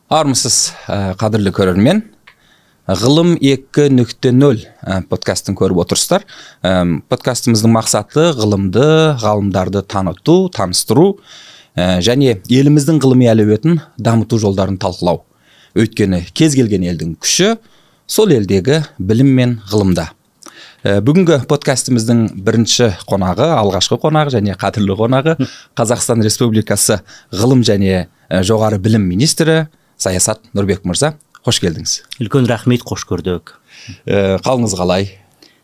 Армысыз, қадірлі көрермен. Ғылым 2.0 подкастын көріп отырсыздар. Подкастымыздың мақсаты ғылымды, ғалымдарды таныту, таныстыру және еліміздің ғылыми әлеуетін дамыту жолдарын талқылау. Өйткені кез келген елдің күші сол елдегі білім мен ғылымда. Бүгінгі подкастымыздың бірінші қонағы, алғашқы қонағы және қадірлі қонағы Қазақстан Республикасы ғылым және жоғары білім министрі Саясат Нұрбек мырза. Қош келдіңіз. Үлкен рахмет, қош көрдік. Қалыңыз қалай?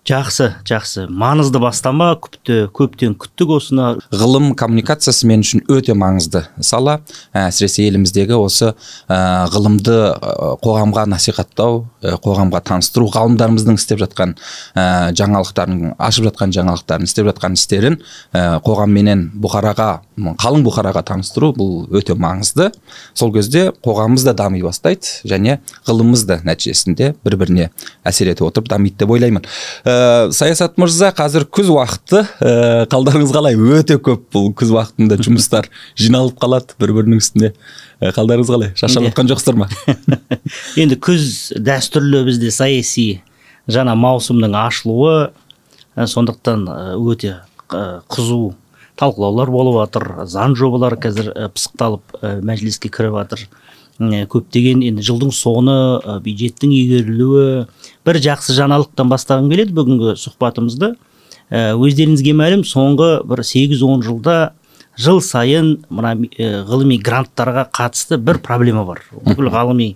Жақсы, жақсы. Маңызды бастама, көптен күттік осыны. Ғылым коммуникациясы мен үшін өте маңызды сала. Әсіресе еліміздегі осы ғылымды қоғамға насихаттау, қоғамға таныстыру, ғалымдарымыздың істеп жатқан жаңалықтарын, ашып жатқан жаңалықтарын, істеп жатқан істерін қоғамменен бұқараға, қалың бұқараға таныстыру бұл өте маңызды. Сол кезде қоғамымыз да дами бастайды және ғылымымыз да нәтижесінде бір-біріне әсер ете отырып дамиды деп ойлаймын. Саясат мырза, қазір күз уақыты, қалдарыңыз қалай? Өте көп бұл күз уақытында жұмыстар жиналып қалады бір-бірінің үстіне. Қалдарыңыз қалай? Шаршап жатқан жоқсыздар ма? Енді күз дәстүрлі бізде саяси жаңа маусымның ашылуы, сондықтан өте қызу талқылаулар болып жатыр, заң жобалары қазір пысықталып мәжіліске кіріп жатыр. Көптеген енді жылдың соңы, бюджеттің игерілуі. Бір жақсы жаңалықтан бастағым келеді бүгінгі сұхбатымызды. Өздеріңізге мәлім, соңғы бір 8-10 жылда жыл сайын мына ғылыми гранттарға қатысты бір проблема бар. Бүкіл ғылыми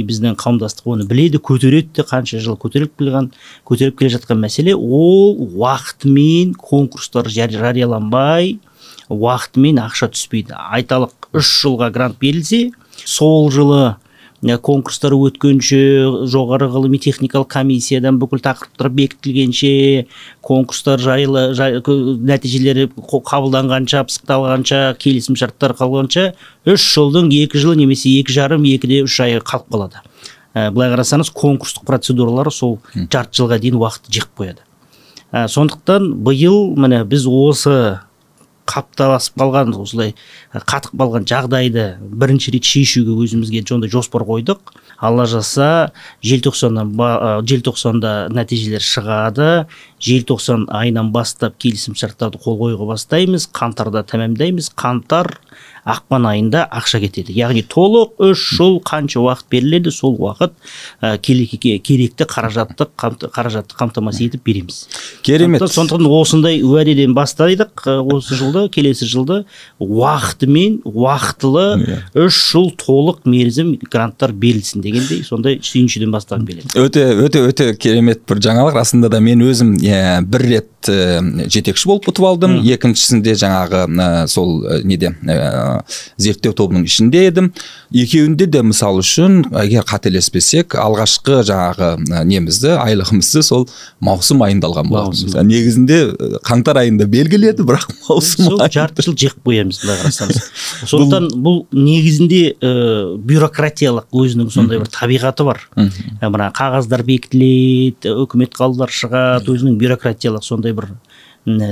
біздің қауымдастық оны біледі, көтереді де, қанша жыл көтеріп келе жатқан мәселе, ол уақытымен конкурстар жарияланбай, уақытымен ақша түспейді. Айталық, 3 жылға грант берілсе, сол жылы конкурстар өткенше, жоғары ғылыми техникалық комиссиядан бүкіл тақырыптар бекітілгенше, конкурстар нәтижелері қабылданғанша, пысықталғанша, келісім шарттар қалғанша 3 жылдың 2 жылы немесе 2,5, 2-3 айы қалып қалады. Былай қарасаңыз, конкурстық процедуралары сол жарты жылға дейін уақыт жиып қояды. Сондықтан биыл міне біз осы қапталасып қалған, осылай қатып қалған жағдайды бірінші рет шешуге өзімізге сондай жоспар қойдық. Алла жазса, желтоқсанда нәтижелер шығады. Желтоқсан айынан бастап келісім шарттарды қол қоюға бастаймыз. Қаңтарда тәмамдаймыз. Қаңтар, ақпан айында ақша кетеді. Яғни толық 3 жыл қанша уақыт беріледі, сол уақыт керекті қаражатты қамтамасыз етіп береміз. Керемет. Сондықтан осындай уәдеден бастадық. Осы жылды, келесі жылды уақытымен, уақытылы 3 жыл толық мерзім гранттар берілсін дегендей, сондай сүйіншіден бастағым келеді. Өте, өте, өте керемет бір жаңалық. Расында да мен өзім бір рет жетекші болып ұтып алдым. Екіншісінде жаңағы сол неде зерттеу тобының ішінде едім. Екеуінде де мысал үшін, егер қателеспесек, алғашқы жаңағы немізді, айлығымызды сол маусым айында алған болатынбыз. Негізінде қаңтар айында белгіледі, бірақ маусым айында. Жарты жыл жиып қоямыз, былай қарасаңыз. Сондықтан бұл негізінде бюрократиялық өзінің сондай бір табиғаты бар. Мына қағаздар бекітіледі, үкімет қаулылары шығады, өзінің бюрократиялық сондай бір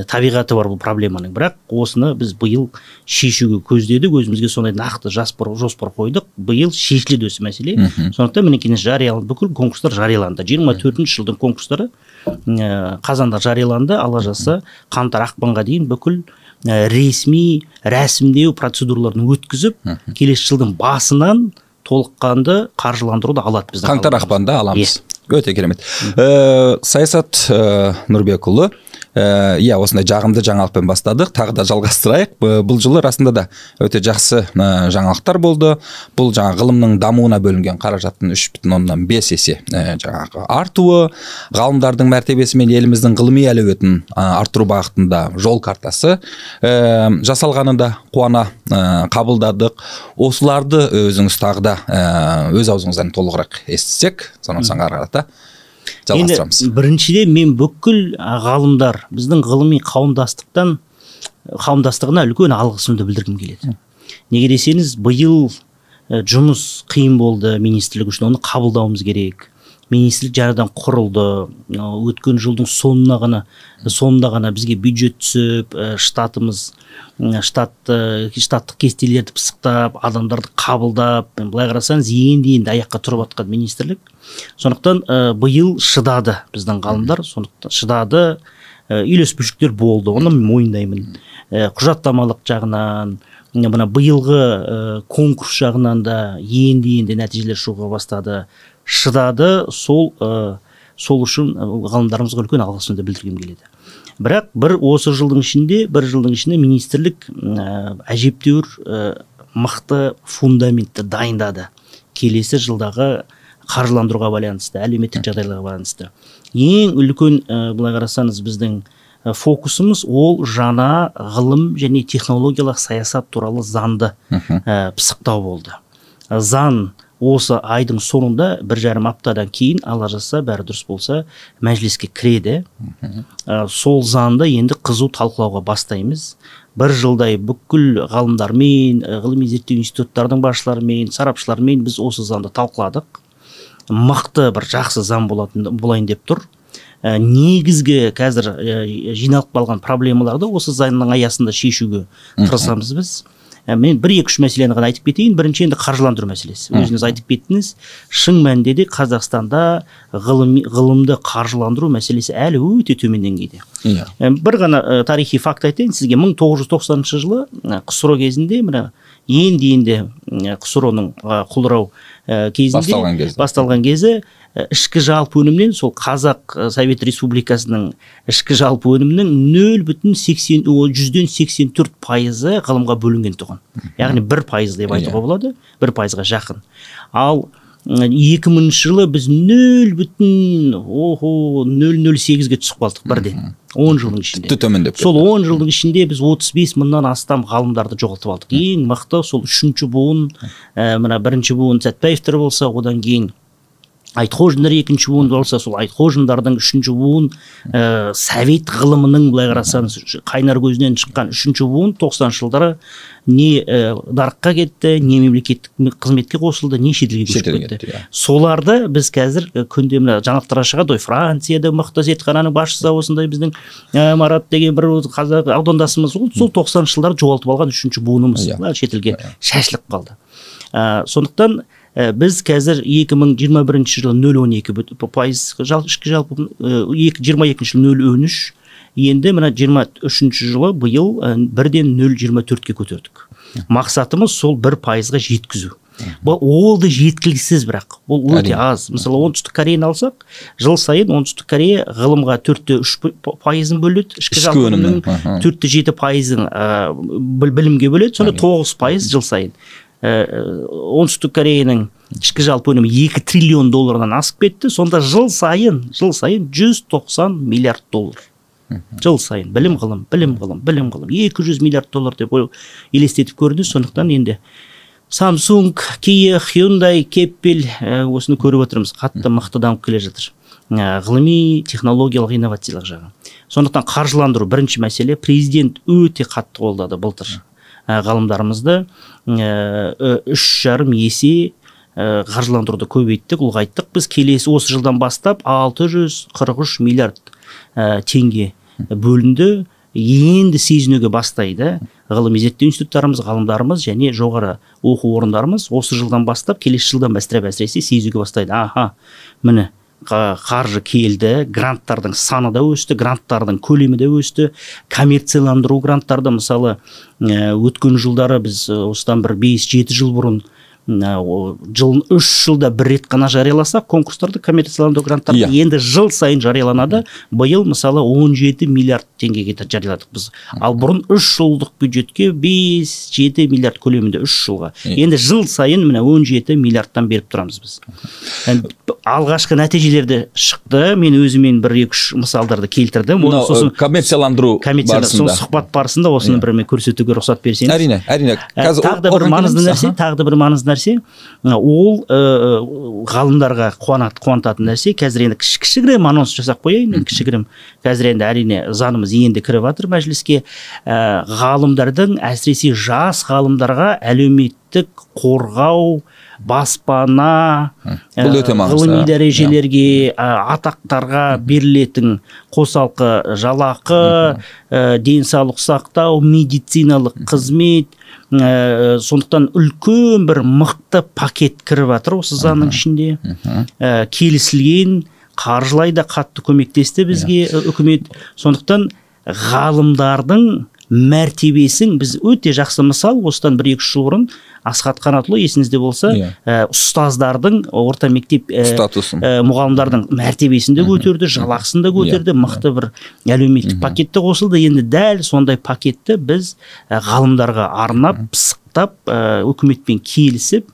табиғаты бар бұл проблеманың. Бірақ осыны біз биыл шешуге көздедік, өзімізге сондай нақты жоспар қойдық. Биыл шешіледі осы мәселе. Сондықтан мінекей жарияланды, бүкіл конкурстар жарияланды. 24 жылдың конкурстары қазанда жарияланды. Алла жазса, қаңтар, ақпанға дейін бүкіл ресми рәсімдеу процедураларын өткізіп, келесі жылдың басынан толыққанды қаржыландыруды алады біздің. Қаңтар, ақпанда аламыз. Өте керемет. Саясат Нұрбекұлы, иә, осындай жағымды жаңалықпен бастадық, тағы да жалғастырайық. Бұл жылы расында да өте жақсы жаңалықтар болды. Бұл жаңа ғылымның дамуына бөлінген қаражаттың 3,5 есе жаңағы артуы, ғалымдардың мәртебесі мен еліміздің ғылыми әлеуетін арттыру бағытында жол картасы жасалғанын да қуана қабылдадық. Осыларды өзіңіз тағы да өз аузыңыздан толығырақ естісек, сонан соң ары қарата жалғастырамыз. Енді біріншіден мен бүкіл ғалымдар, біздің ғылыми қауымдастығына үлкен алғысымды білдіргім келеді. Неге десеңіз, биыл жұмыс қиын болды министрлік үшін, оны қабылдауымыз керек. Министрлік жаңадан құрылды. Өткен жылдың соңында ғана бізге бюджет түсіп, штатымыз, штаттық кестелерді пысықтап, адамдарды қабылдап, былай қарасаңыз, енді аяққа тұрып жатқан министрлік. Сондықтан биыл шыдады біздің ғалымдар, сондықтан шыдады, үйлеспеушіліктер болды, оны мойындаймын. Құжаттамалық жағынан, мына биылғы конкурс жағынан да енді нәтижелер шығуға бастады. Шыдады, сол үшін ғалымдарымызға үлкен алғысымды білдіргім келеді. Бірақ бір осы жылдың ішінде, бір жылдың ішінде министрлік әжептәуір мықты фундаментті дайындады. Келесі жылдағы қаржыландыруға байланысты, әлеуметтік жағдайларға байланысты. Ең үлкен, былай қарасаңыз, біздің фокусымыз ол жаңа ғылым және технологиялық саясат туралы заңды пысықтау болды. Заң осы айдың соңында 1,5 аптадан кейін, Алла жазса, бәрі дұрыс болса, мәжіліске кіреді. Сол заңды енді қызу талқылауға бастаймыз. Бір жылдай бүкіл ғалымдармен, ғылыми зерттеу институттарының басшыларымен, сарапшылармен біз осы заңды талқыладық. Мықты бір жақсы заң болайын деп тұр. Негізгі қазір жиналып қалған проблемаларды осы заңның аясында шешуге тырысамыз біз. Мен 1-2-3 мәселені ғана айтып кетейін. Бірінші енді қаржыландыру мәселесі. Өзіңіз айтып кеттіңіз. Шын мәнінде де Қазақстанда ғылымды қаржыландыру мәселесі әлі өте төмен деңгейде. Бір ғана тарихи факт айтайын сізге. 1990 жылы КСРО кезінде, мына енді КСРО-ның құлдырау кезінде басталған кезі, ішкі жалпы өнімнен, сол Қазақ Совет Республикасының ішкі жалпы өнімінің 0,84% ғылымға бөлінген тұғын. Яғни 1% деп айтуға болады, 1%-ға жақын. Ал 2000 жылы біз 0,008-ге түсіп қалдық бірден. 10 жылдың ішінде. Сол 10 жылдың ішінде біз 35 мыңнан астам ғалымдарды жоғалтып алдық. Ең мықты сол 3-ші буын, мына 1-ші буын Сәтбаевтар болса, одан кейін Айтқожиндар 2-ші буын болса, сол Айтқожиндардың 3-ші буын, совет ғылымының, былай қарасаңыз, қайнар көзінен шыққан 3-ші буын 90-шы жылдары не нарыққа кетті, не мемлекеттік қызметке қосылды, не шетелге көшіп кетті. Соларды біз қазір күнде мына жаңалықтарға шығады ғой, Францияда мықты зертхананың басшысы осындай біздің Марат деген бір қазақ аудандасымыз, сол 90-шы жылдары жоғалтып алған 3-ші буынымыз шетелге шашылып қалды. Сондықтан біз қазір 2021 жылы 0,12% ішкі жалпы, 22 жылы 0,13, енді мына 23 жылы биыл бірден 0,24-ке көтердік. Мақсатымыз сол 1%-ға жеткізу. Бұл ол да жеткіліксіз, бірақ бұл өте аз. Мысалы, Оңтүстік Кореяны алсақ, жыл сайын Оңтүстік Корея ғылымға 4,3% бөледі, ішкі жалпы өнімнің 4,7% білімге бөледі, сонда 9% жыл сайын. Оңтүстік Кореяның ішкі жалпы өнімі 2 триллион доллардан асып кетті, сонда жыл сайын 190 миллиард доллар. Жыл сайын білім ғылым, білім ғылым, білім ғылым 200 миллиард доллар деп елестетіп көрдіңіз. Сондықтан енді Samsung, Kia, Hyundai, Keppel осыны көріп отырмыз, қатты мықты дамып келе жатыр. Ғылыми, технологиялық, инновациялық жағы. Сондықтан қаржыландыру бірінші мәселе. Президент өте қатты қолдады былтыр ғалымдарымызды, 3,5 есе қаржыландыруды көбейттік, ұлғайттық. Біз келесі осы жылдан бастап 643 миллиард теңге бөлінді. Енді сезінуге бастайды ғылыми зерттеу институттарымыз, ғалымдарымыз және жоғары оқу орындарымыз осы жылдан бастап, келесі жылдан бастап әсіресе сезуге бастайды. Аха, міне қаржы келді, гранттардың саны да өсті, гранттардың көлемі де өсті, коммерцияландыру гранттарды, мысалы, өткен жылдары біз осыдан бір 5-7 жыл бұрын 3 жылда бір рет қана жарияласақ конкурстарды, коммерцияландыру гранттарды, енді жыл сайын жарияланады. Биыл, мысалы, 17 миллиард теңгеге жарияладық біз. Ал бұрын 3 жылдық бюджетке 5-7 миллиард көлемінде 3 жылға. Енді жыл сайын міне 17 миллиардтан беріп тұрамыз біз. Алғашқы нәтижелерді шықты. Мен өзімен 1-2-3 мысалдарды келтірдім. Сосын коммерцияландыру барысында, сұхбат барысында осыны бір мен көрсетуге рұқсат берсеңіз. Әрине, әрине. Тағы да бір маңызды нәрсе, тағы да бір маңызды нәрсе, ол ғалымдарға қуантатын нәрсе. Қазір енді кішігірім анонс жасап қояйын, кішігірім. Қазір енді әрине заңымыз енді кіріп жатыр мәжіліске. Ғалымдардың, әсіресе жас ғалымдарға әлеуметтік Әлеуметтік қорғау, баспана, Бұл өте маңызды. Ғылыми дәрежелерге, атақтарға берілетін қосалқы жалақы, денсаулық сақтау, медициналық қызмет, сондықтан үлкен бір мықты пакет кіріп жатыр осы заңның ішінде. Келісілген, қаржылай да қатты көмектесті бізге үкімет. Сондықтан ғалымдардың мәртебесін біз өте жақсы мысал, осыдан 1-2 жыл бұрын Асхат Қанатұлы, есіңізде болса, ұстаздардың орта мектеп статусын, мұғалімдардың мәртебесін де көтерді, жалақысын да көтерді, мықты бір әлеуметтік пакет те қосылды. Енді дәл сондай пакетті біз ғалымдарға арнап, пысықтап, үкіметпен келісіп,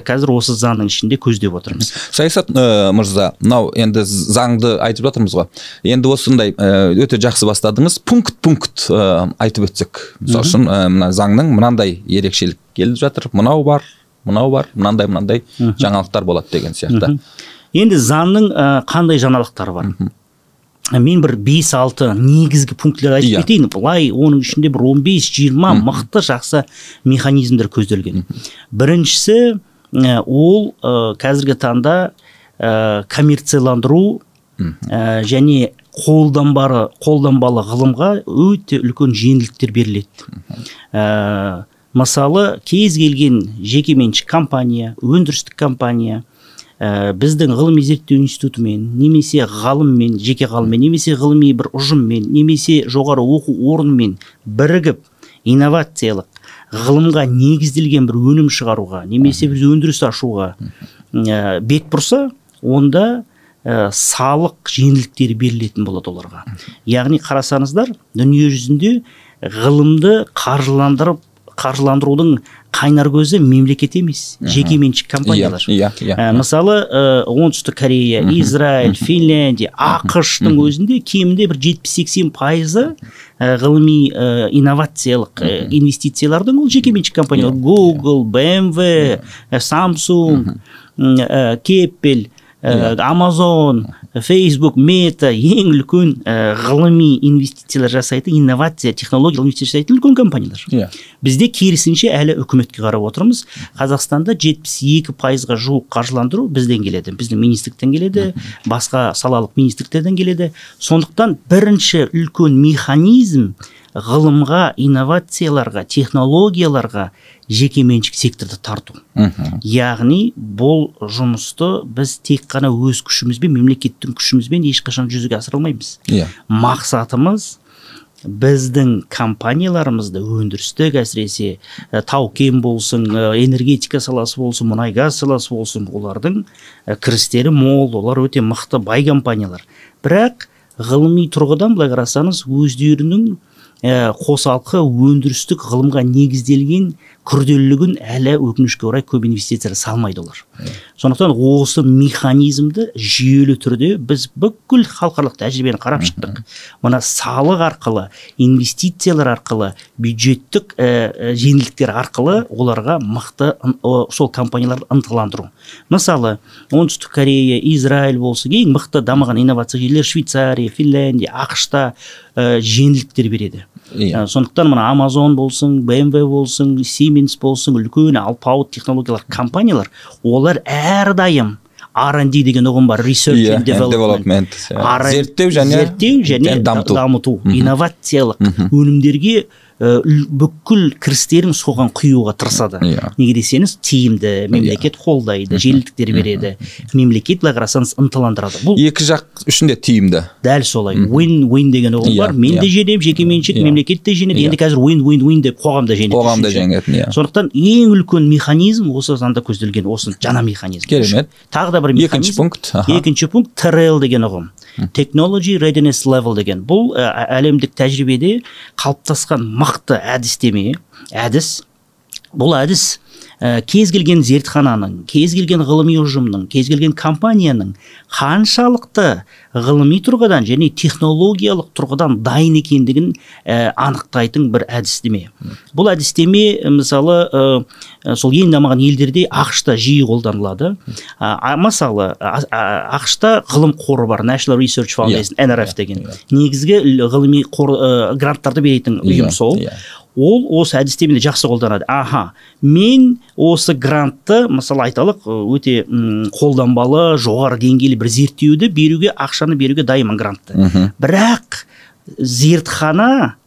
қазір осы заңның ішінде көздеп отырмыз. Саясат мырза, мынау енді заңды айтып жатырмыз ғой. Енді осындай өте жақсы бастадыңыз. Пункт-пункт айтып өтсек. Мысал үшін, мына заңның мынандай ерекшелік келіп жатыр, мынау бар, мынау бар, мынандай-мынандай жаңалықтар болады деген сияқты. Енді заңның қандай жаңалықтары бар? Мен бір 5-6 негізгі пунктілер айтып кетейін. Былай оның ішінде бір 15-20 мықты жақсы механизмдер көзделген. Біріншісі, ол қазіргі таңда коммерцияландыру және қолданбалы ғылымға өте үлкен жеңілдіктер беріледі. Мысалы, кез келген жекеменшік компания, өндірістік компания біздің ғылыми зерттеу институтымен, немесе ғалыммен, жеке ғалыммен, немесе ғылыми бір ұжыммен, немесе жоғары оқу орнымен бірігіп инновациялық ғылымға негізделген бір өнім шығаруға, немесе бір өндіріс ашуға бет бұрса, онда салық жеңілдіктері берілетін болады оларға. Яғни қарасаңыздар, дүние жүзінде ғылымды қаржыландырудың қайнар көзі мемлекет емес, жекеменшік компаниялар. Мысалы, Оңтүстік Корея, Израиль, Финляндия, АҚШ-тың өзінде кемінде бір 70-80% ғылыми инновациялық инвестициялардың ол жекеменшік компаниялар. Google, BMW, Samsung, Keppel, Amazon, Facebook, Meta ең үлкен ғылыми инвестициялар жасайтын, инновация, технологиялық инвестиция жасайтын үлкен компаниялар. Бізде керісінше әлі үкіметке қарап отырмыз. Қазақстанда 72%-ға жуық қаржыландыру бізден келеді, біздің министрліктен келеді, басқа салалық министрліктерден келеді. Сондықтан бірінші үлкен механизм ғылымға, инновацияларға, технологияларға жекеменшік секторды тарту. Яғни бұл жұмысты біз тек қана өз күшімізбен, мемлекеттің күшімізбен ешқашан жүзеге асыра алмаймыз. Мақсатымыз біздің компанияларымызды өндірістік, әсіресе тау-кен болсын, энергетика саласы болсын, мұнай-газ саласы болсын, олардың кірістері мол, олар өте мықты бай компаниялар. Бірақ ғылыми тұрғыдан былай қарасаңыз, өздерінің қосалқы өндірістік ғылымға негізделген күрделілігін әлі өкінішке орай көп инвестициялар салмайды олар. Сондықтан осы механизмді жүйелі түрде біз бүкіл халықаралық тәжірибені қарап шықтық. Мына салық арқылы, инвестициялар арқылы, бюджеттік жеңілдіктер арқылы оларға мықты сол компанияларды ынталандыру. Мысалы, Оңтүстік Корея, Израиль болсын, ең мықты дамыған инновация жүйелер Швейцария, Финляндия, АҚШ-та жеңілдіктер береді. Сондықтан мына Amazon болсын, BMW болсын, Siemens болсын, үлкен алпауыт технологиялар компаниялар, олар әрдайым R&D деген ұғым бар, Research and Development. Зерттеу және дамыту. Инновациялық өнімдерге бүкіл кірістерін соған құюға тырысады. Неге десеңіз, тиімді, мемлекет қолдайды, жеңілдіктер береді, мемлекет былай қарасаңыз ынталандырады. Бұл екі жақ үшін де тиімді. Дәл солай. Win-win деген ұғым бар. Мен де жеңемін, жекеменшік, мемлекет те жеңеді. Енді қазір win-win-win деп қоғам да жеңеді. Қоғам да жеңеді, иә. Сондықтан ең үлкен механизм осы заңда көзделген, осы жаңа механизм. Керемет. Тағы да бір механизм. Екінші пункт. Екінші пункт TRL деген ұғым. Technology Readiness Level деген. Бұл әлемдік тәжірибеде қалыптасқан мықты әдістеме, әдіс. Бұл әдіс кез келген зертхананың, кез келген ғылыми ұжымның, кез келген компанияның қаншалықты ғылыми тұрғыдан және технологиялық тұрғыдан дайын екендігін анықтайтын бір әдістеме. Бұл әдістеме, мысалы, сол ең дамыған елдерде, АҚШ-та жиі қолданылады. Мысалы, АҚШ-та ғылым қоры бар, National Research Foundation, NRF деген. Негізгі ғылыми қор, гранттарды беретін ұйым сол. Ол осы әдістемені жақсы қолданады. Аха, мен осы грантты, мысалы айталық, өте қолданбалы, жоғары деңгейлі бір зерттеуді беруге, ақшаны беруге дайынмын грантты. Бірақ зертхана,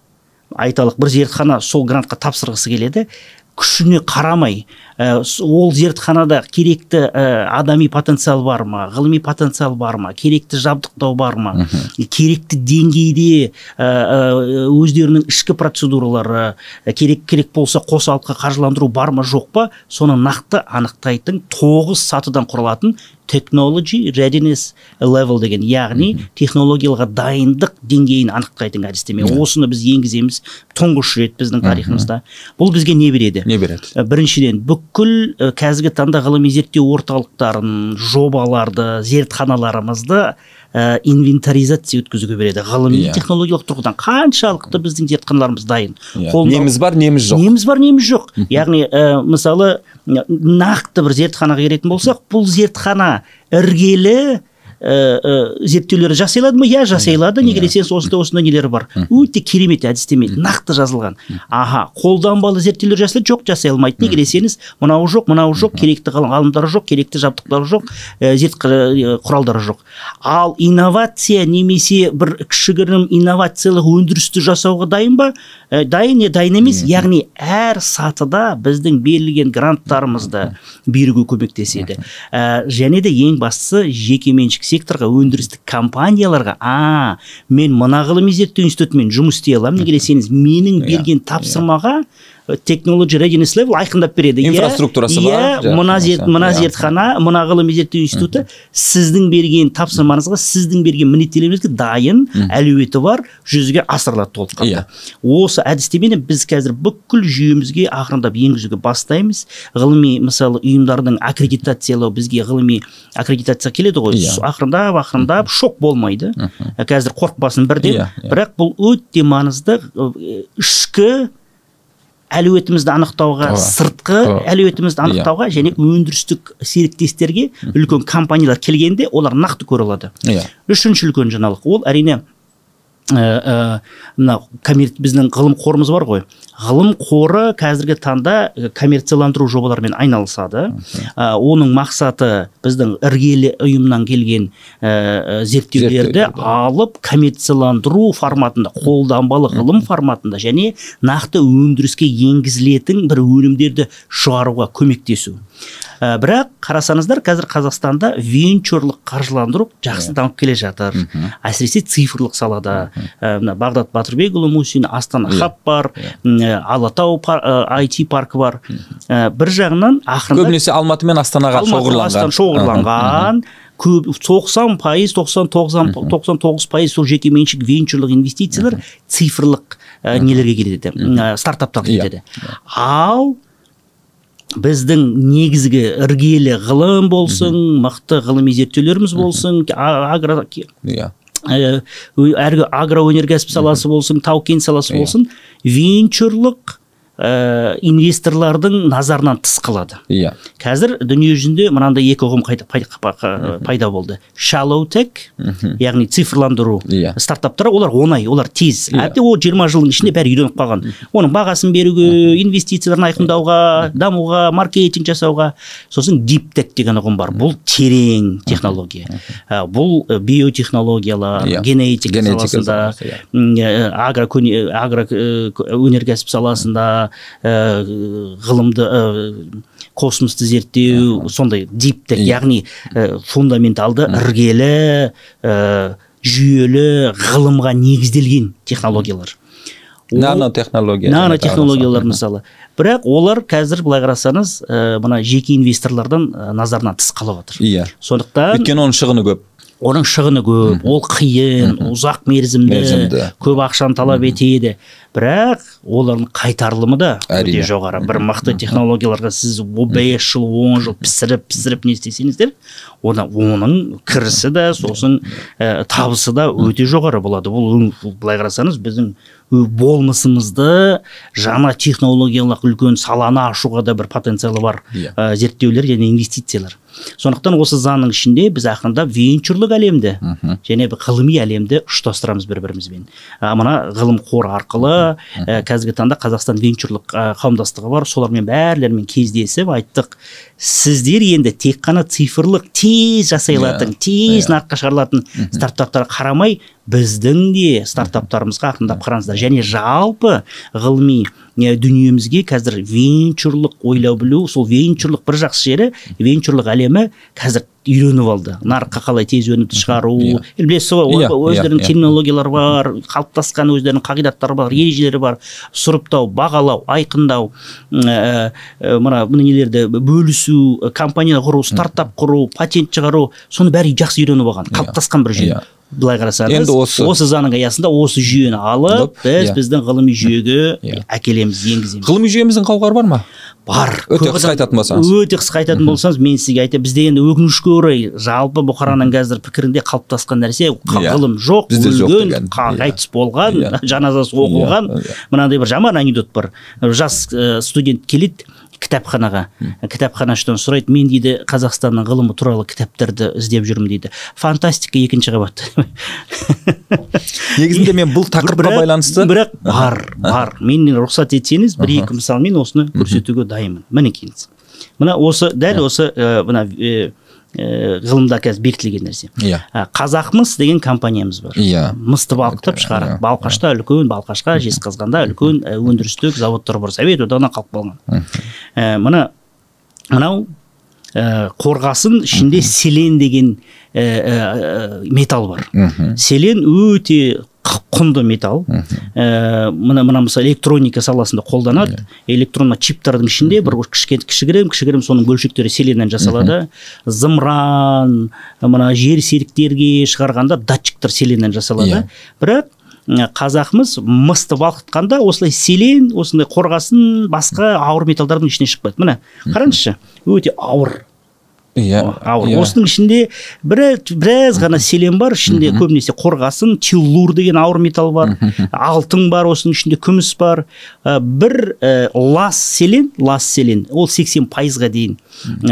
айталық, бір зертхана сол грантқа тапсырғысы келеді, күшіне қарамай, ол зертханада керекті адами потенциал бар ма, ғылыми потенциал бар ма, керекті жабдықтау бар ма, керекті деңгейде өздерінің ішкі процедуралары, керек болса қосалқы қаржыландыру бар ма, жоқ па, соны нақты анықтайтын 9 сатыдан құралатын Technology Readiness Level деген, яғни технологияларға дайындық деңгейін анықтайтын әдістеме. Осыны біз енгіземіз тұңғыш рет біздің тарихымызда. Бұл бізге не береді? Не береді? Біріншіден, бүкіл қазіргі таңда ғылыми зерттеу орталықтарын, жобаларды, зертханаларымызды инвентаризация өткізуге береді. Ғылыми технологиялық тұрғыдан қаншалықты біздің зертханаларымыз дайын. Неміз бар, неміз жоқ. Неміз бар, неміз жоқ. Яғни, мысалы, нақты бір зертханаға келетін болсақ, бұл зертхана іргелі зерттеулері жасай алады ма? Иә, жасай алады. Неге десеңіз, осындай нелері бар. Өте керемет әдістеме, нақты жазылған. Аха, қолданбалы зерттеулер жасалады, жоқ, жасай алмайды. Неге десеңіз, мынау жоқ, мынау жоқ, керекті ғалымдары жоқ, керекті жабдықтары жоқ, зерт құралдары жоқ. Ал инновация немесе бір кішігірім инновациялық өндірісті жасауға дайын ба? Дайын не дайын емес. Яғни әр сатыда біздің берілген гранттарымызды беруге көмектеседі. Және де ең бастысы жекеменшік секторға, өндірістік компанияларға, мен мына ғылыми зерттеу институтымен жұмыс істей аламын, неге десеңіз, менің берген тапсырмаға Technology Readiness Level айқындап береді. Инфраструктурасы бар. Мына зертхана, мына ғылыми зерттеу институты сіздің берген тапсырмаңызға, сіздің берген міндеттемелеріңізге дайын, әлеуеті бар, жүзеге асырылады толыққанды. Осы әдістемені біз қазір бүкіл жүйемізге ақырындап енгізуге бастаймыз. Ғылыми, мысалы, ұйымдардың аккредитациялау, бізге ғылыми аккредитация келеді ғой. Ақырындап, ақырындап шок болмайды. Қазір қорықпасын бірден. Бірақ бұл өте маңызды, ішкі әлеуетімізді анықтауға, сыртқы әлеуетімізді анықтауға және өндірістік серіктестерге үлкен компаниялар келгенде олар нақты көре алады. Үшінші үлкен жаңалық, ол әрине мына біздің ғылым қорымыз бар ғой. Ғылым қоры қазіргі таңда коммерцияландыру жобаларымен айналысады. Оның мақсаты біздің іргелі ұйымнан келген зерттеулерді алып коммерцияландыру форматында, қолданбалы ғылым форматында және нақты өндіріске енгізілетін бір өнімдерді шығаруға көмектесу. Бірақ қарасаңыздар, қазір Қазақстанда венчурлық қаржыландыру жақсы дамып келе жатыр. Әсіресе цифрлық салада. Мына Бағдат Батырбекұлы Мусин, Астана Хаб бар, Алатау IT паркі бар. Бір жағынан ақырында көбінесе Алматы мен Астанаға шоғырланған. Көп 90%, 99% сол жекеменшік венчурлық инвестициялар цифрлық нелерге кетеді, стартаптарға кетеді. Ал біздің негізгі іргелі ғылым болсын, мықты ғылыми зерттеулеріміз болсын, агроөнеркәсіп саласы болсын, тау-кен саласы болсын, венчурлық инвесторлардың назарынан тыс қалады. Қазір дүние жүзінде мынандай екі ұғым пайда болды. Shallow tech, яғни цифрландыру стартаптар, олар оңай, олар тез. Әбден ол 20 жылдың ішінде бәрі үйреніп қалған. Оның бағасын беруге, инвестицияларын айқындауға, дамуға, маркетинг жасауға. Сосын deep tech деген ұғым бар. Бұл терең технология. Бұл биотехнологиялар, генетика саласында, агроөнеркәсіп саласында, ғылымды, космосты зерттеу, сондай deep tech, яғни фундаменталды, іргелі, жүйелі ғылымға негізделген технологиялар. Нанотехнология. Нанотехнологиялар мысалы. Бірақ олар қазір былай қарасаңыз, мына жеке инвесторлардан назарынан тыс қалып отыр. Сондықтан өйткені оның шығыны көп. Оның шығыны көп, ол қиын, ұзақ мерзімді, көп ақшаны талап етеді. Бірақ олардың қайтарылымы да өте жоғары. Бір мықты технологияларға сіз 5 жыл, 10 жыл пісіріп не істесеңіздер, оның кірісі де, сосын табысы да өте жоғары болады. Бұл былай қарасаңыз, біздің Болмысымызды жаңа технологиялық үлкен саланы ашуға да бір потенциалы бар зерттеулер және инвестициялар. Сондықтан осы заңның ішінде біз ақырындап венчурлық әлемді және ғылыми әлемді ұштастырамыз бір-бірімізбен. Мына ғылым қоры арқылы қазіргі таңда Қазақстан венчурлық қауымдастығы бар, солармен бәрілерімен кездесіп айттық. Сіздер енді тек қана цифрлық тез жасай алатын, тез нарыққа шығарылатын стартаптарға қарамай, біздің де стартаптарымызға ақырындап қараңыздар. Және жалпы ғылыми дүниемізге қазір венчурлық ойлау білу, сол венчурлық бір жақсы жері, венчурлық әлемі қазір үйреніп алды. Нарыққа қалай тез өнімді шығару, білесіз ғой, өздерінің терминологиялары бар, қалыптасқан өздерінің қағидаттары бар, ережелері бар, сұрыптау, бағалау, айқындау, мына нелерді бөлісу, компания құру, стартап құру, патент шығару, соны бәрі жақсы үйреніп алған, қалыптасқан бір жүйе. Былай қарасаңыз, осы заңның аясында осы жүйені алып, біз біздің ғылыми жүйеге әкелеміз, енгіземіз. Ғылыми жүйеміздің қауқары бар ма? Бар. Өте қысқа айтатын болсаңыз. Өте қысқа айтатын болсаңыз, мен сізге айтайын, бізде енді өкінішке орай жалпы бұқараның қазір пікірінде қалыптасқан нәрсе ғылым жоқ, өлген, қайтыс болған, жаназасы оқылған. Мынандай бір жаман анекдот бар. Жас студент келеді кітапханаға. Кітапханашыдан сұрайды, мен дейді Қазақстанның ғылымы туралы кітаптарды іздеп жүрмін дейді. Фантастика екінші қабат. Негізінде мен бұл тақырыпқа байланысты. Бірақ бар. Мен рұқсат етсеңіз, бір-екі мысалмен осыны көрсетуге дайынмын. Мінекейіңіз. Мына осы, дәл осы мына ғылымда қазір бекітілген нәрсе. Қазақмыс деген компаниямыз бар. Мысты балқытып шығарады. Балқашта үлкен, Балқашқа, Жезқазғанда үлкен өндірістік заводтар бар. Совет одағынан қалып қалған. Мынау қорғасын ішінде селен деген металл бар. Селен өте құнды металл. Мына мысалы электроника саласында қолданады. Электронды чиптардың ішінде бір кішігірім соның бөлшектері селеннен жасалады. Зымыран, мына жер серіктерге шығарғанда датчиктер селеннен жасалады. Бірақ қазақмыз мысты балқытқанда осылай селен, осындай қорғасын, басқа ауыр металдардың ішіне шықпайды. Мына қараңызшы, өте ауыр. Ауыр. Осының ішінде біраз ғана селен бар, ішінде көбінесе қорғасын, теллур деген ауыр металл бар, алтын бар, осының ішінде күміс бар. Бір лас селен, ол 80%-ға дейін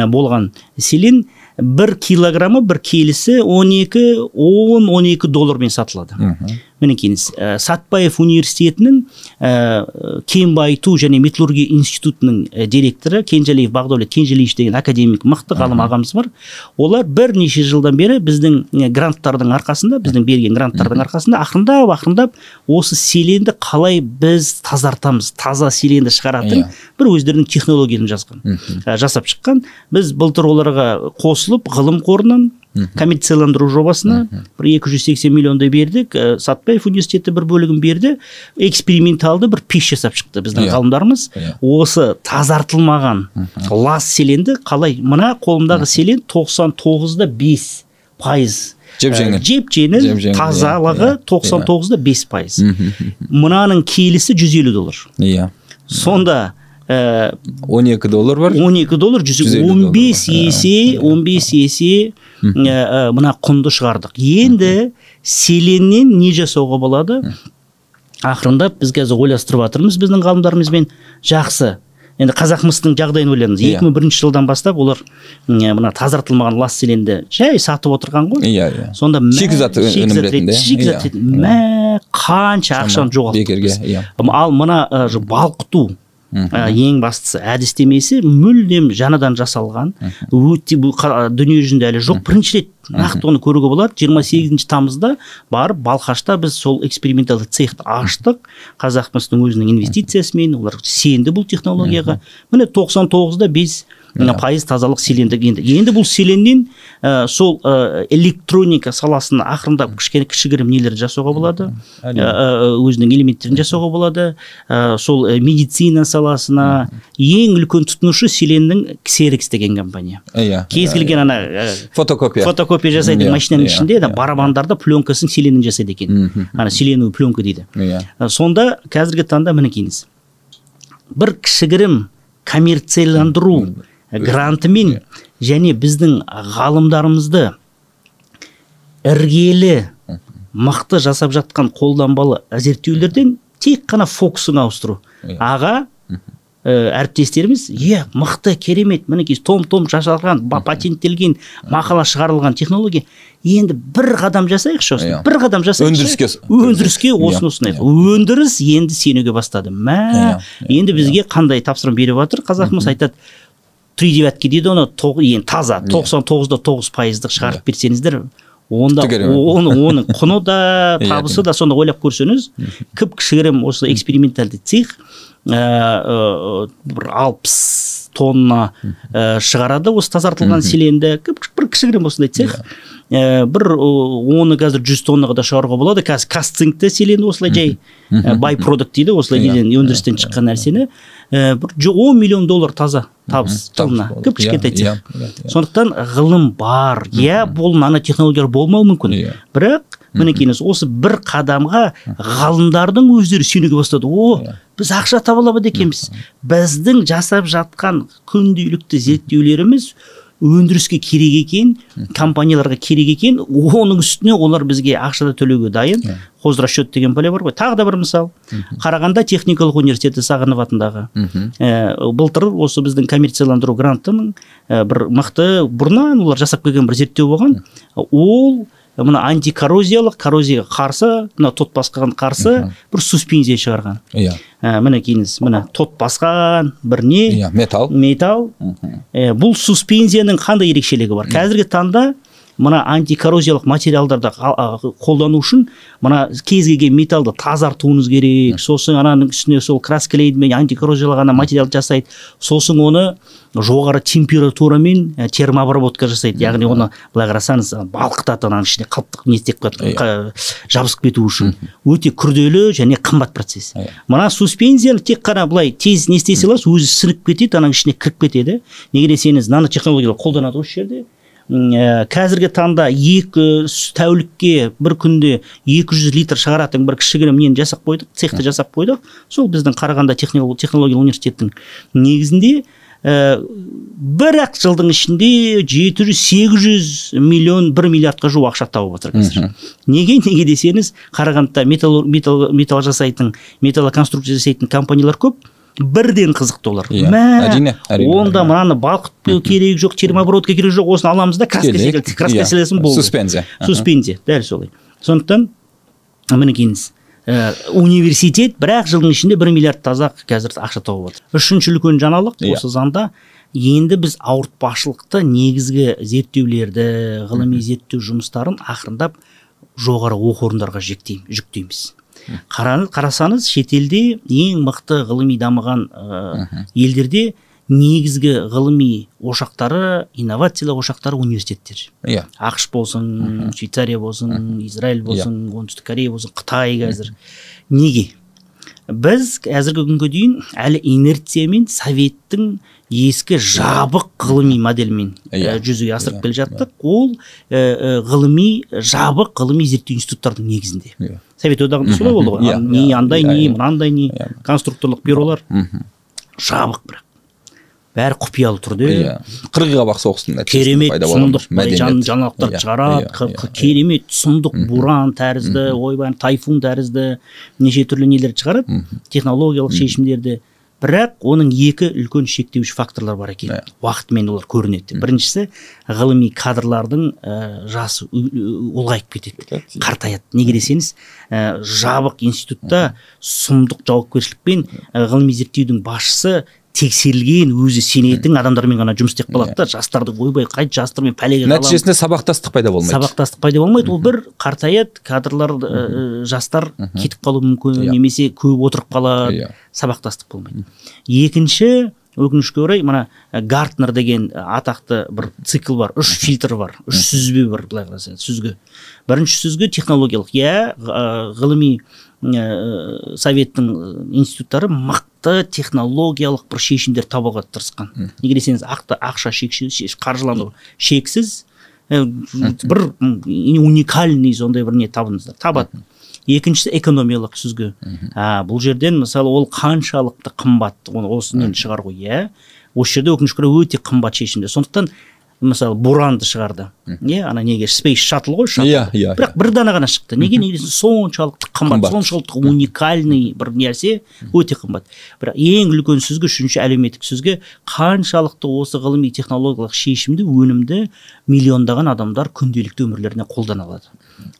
болған селен, бір килограммы, бір келісі 10-12 доллармен сатылады. Мінекейіңіз, Сатпаев университетінің кен байыту және металлургия институтының директоры Кенжалиев Бағдәулет Кенжалиевич деген академик, мықты ғалым ағамыз бар. Олар бірнеше жылдан бері біздің гранттардың арқасында, біздің берген гранттардың арқасында ақырындап осы селенді қалай біз тазартамыз, таза селенді шығаратын бір өздерінің технологиясын жазған, жасап шыққан. Біз былтыр оларға қосылып ғылым қорынан коммерцияландыру жобасына бір 280 миллиондай бердік. Сатпаев университеті бір бөлігін берді. Эксперименталды бір пеш жасап шықты біздің ғалымдарымыз. Осы тазартылмаған лас селенді қалай, мына қолымдағы селен 99,5%. Жеп-жеңіл, тазалығы 99,5%. Мынаның келісі 150 доллар. Сонда 12 доллар бар. 12 доллар, 15 есе, 15 есе мына құнды шығардық. Енді селеннен не жасауға болады? Ақырындап біз қазір ойластырып жатырмыз біздің ғалымдарымызбен. Жақсы. Енді қазақмыстың жағдайын ойлаңыз. 2001 жылдан бастап олар мына тазартылмаған лас селенді жай сатып отырған ғой. Сонда шикізат өнім ретінде. Шикізат ретінде. Қанша ақшаны жоғалттық. Ал мына балқыту ең бастысы әдістемесі мүлдем жаңадан жасалған, өте дүние жүзінде әлі жоқ. Бірінші рет нақты оны көруге болады. 28 тамызда барып Балқашта біз сол эксперименталды цехті аштық. Қазақмыстың өзінің инвестициясымен, олар сенді бұл технологияға. Міне 99,5% тазалық селенді енді. Енді бұл селеннен сол электроника саласына ақырындап кішігірім нелер жасауға болады, өзінің элементтерін жасауға болады. Сол медицина саласына ең үлкен тұтынушы селеннің Xerox деген компания. Кез келген ана фотокопия жасайтын машинаның ішінде барабандарда пленкасын селеннен жасайды екен. Ана селеновый пленка дейді. Сонда қазіргі таңда мінекейіңіз, бір кішігірім коммерцияландыру грантымен және біздің ғалымдарымызды іргелі мықты жасап жатқан қолданбалы зерттеулерден Тек қана фокусын ауыстыру. Аға, әріптестеріміз, мықты, керемет, мінекей том-том жасалған, патенттелген, мақала шығарылған технология. Енді бір қадам жасайықшы осыны. Бір қадам жасайықшы. Өндіріске осыны ұсынайық. Өндіріс енді сенуге бастады. Енді бізге қандай тапсырма беріп жатыр? Қазақмыс айтады, 3,9 дейді оны, енді таза, 99,9% шығарып берсеңіздер, онда оның құны да, табысы да, сонда ойлап көрсеңіз, кіп-кішігірім осы экспериментальды цех бір 60 тонна шығарады осы тазартылған селенді, бір кішігірім осындай цех. Бір оны қазір 100 тоннаға да шығаруға болады. Қазір касцинкті селенді осылай жай бай-продукт дейді, осылай неден өндірістен шыққан нәрсені бір $10 миллион таза табыс жылына, кіп-кішкентай цех. Сондықтан ғылым бар, бұл нанотехнологиялар болмауы мүмкін. Бірақ мінекейіңіз, осы бір қадамға ғалымдардың өздері сенуге бастады. О, біз ақша таба алады екенбіз. Біздің жасап жатқан күнделікті зерттеулеріміз өндіріске керек екен, компанияларға керек екен, оның үстіне олар бізге ақша да төлеуге дайын. Хозрасчет деген пәле бар ғой. Тағы да бір мысал. Қарағанды техникалық университеті Сағынов атындағы. Былтыр осы біздің коммерцияландыру грантының бір мықты бұрыннан олар жасап келген бір зерттеу болған. Ол мына антикоррозиялық, коррозияға қарсы, мына тот басқан қарсы бір суспензия шығарған. Мінекейіңіз, мына тот басқан бір не? Металл. Металл. Бұл суспензияның қандай ерекшелігі бар? Қазіргі таңда мына антикоррозиялық материалдарды қолдану үшін мына кез келген металлды тазартуыңыз керек, сосын ананың үстіне сол краскілейді, антикоррозиялық ана материал жасайды, сосын оны жоғары температурамен термообработка жасайды, яғни оны былай қарасаңыз балқытады, ананың ішіне қалыптық не істеп жабысып кету үшін. Өте күрделі және қымбат процесс. Мына суспензияны тек қана былай тез не істей саласыз, өзі сіңіп кетеді, ананың ішіне кіріп кетеді. Неге десеңіз, нанотехнологиялар қолданады осы жерде. Қазіргі таңда 2 тәулікке бір күнде 200 литр шығаратын бір кішігірім нені жасап қойдық, цехті жасап қойдық. Сол біздің Қарағанды технологиялық университеттің негізінде бір-ақ жылдың ішінде 700-800 миллион, 1 миллиардқа жуық ақша тауып отыр қазір. Неге? Неге десеңіз, Қарағандыда металл жасайтын, металлоконструкция жасайтын компаниялар көп. Бірден қызықты олар. Әрине. Онда мынаны балқыту керек жоқ, термообработка керек жоқ, осыны аламыз да краска селесін болды. Суспензия. Суспензия, дәл солай. Сондықтан мінекейіңіз, университет бір-ақ жылдың ішінде 1 миллиард таза қазір ақша тауып отыр. Үшінші үлкен жаңалық осы заңда енді біз ауыртпашылықты негізгі зерттеулерді, ғылыми зерттеу жұмыстарын ақырындап жоғары оқу орындарға жүктейміз. Қарасаңыз, шетелде ең мықты ғылыми дамыған елдерде негізгі ғылыми ошақтары, инновациялық ошақтары университеттер. АҚШ болсын, Швейцария болсын, Израиль болсын, Оңтүстік Корея болсын, Қытай қазір. Неге? Біз қазіргі күнге дейін әлі инерциямен советтің ескі жабық ғылыми модельмен жүзеге асырып келе жаттық. Ол ғылыми жабық ғылыми зерттеу институттардың негізінде. Совет одағында солай болды ғой. Не андай не, мынандай не, конструкторлық бюролар жабық бірақ. Бәрі құпиялы түрде. Қырғи қабақ соғыстың нәтижесінде пайда болған. Керемет сұмдық жаңалықтар шығарады, керемет сұмдық буран тәрізді, ойбай, тайфун тәрізді неше түрлі нелер шығарады, технологиялық шешімдерді. Бірақ оның екі үлкен шектеуші факторлар бар екен. Уақытымен олар көрінеді. Біріншісі, ғылыми кадрлардың жасы ұлғайып кетеді, қартаяды. Неге десеңіз, жабық институтта сұмдық жауапкершілікпен ғылыми зерттеудің басшысы тексерілген, өзі сенетін адамдармен ғана жұмыс істеп қалады да, жастарды ойбай, қай жастармен пәлеге қаламын. Нәтижесінде сабақтастық пайда болмайды. Сабақтастық пайда болмайды. Ол бір қартаяды, кадрлар, жастар кетіп қалуы мүмкін, немесе көп отырып қалады, сабақтастық болмайды. Екінші, өкінішке орай, мына Гартнер деген атақты бір цикл бар, 3 фильтр бар, 3 сүзбе бар, былай қарасаңыз, сүзгі. Бірінші сүзгі технологиялық, ғылыми советтің институттары мықты технологиялық бір шешімдер табуға тырысқан. Неге десеңіз, ақша шексіз, қаржыландыру шексіз, бір уникальный сондай бір не табыңыздар, табады. Екіншісі экономиялық сүзгі. Бұл жерден мысалы ол қаншалықты қымбат, оны осымен шығару, иә. Осы жерде өкінішке орай өте қымбат шешімдер. Сондықтан Мысалы, Буранды шығарды. Иә, ана неге Space Shuttle ғой, shuttle. Иә. Бірақ бір дана ғана шықты. Неге? Неге соншалықты қымбат, соншалықты уникальный бір нәрсе, өте қымбат. Бірақ ең үлкен сүзгі, үшінші әлеуметтік сүзгі, қаншалықты осы ғылыми технологиялық шешімді, өнімді миллиондаған адамдар күнделікті өмірлеріне қолдана алады.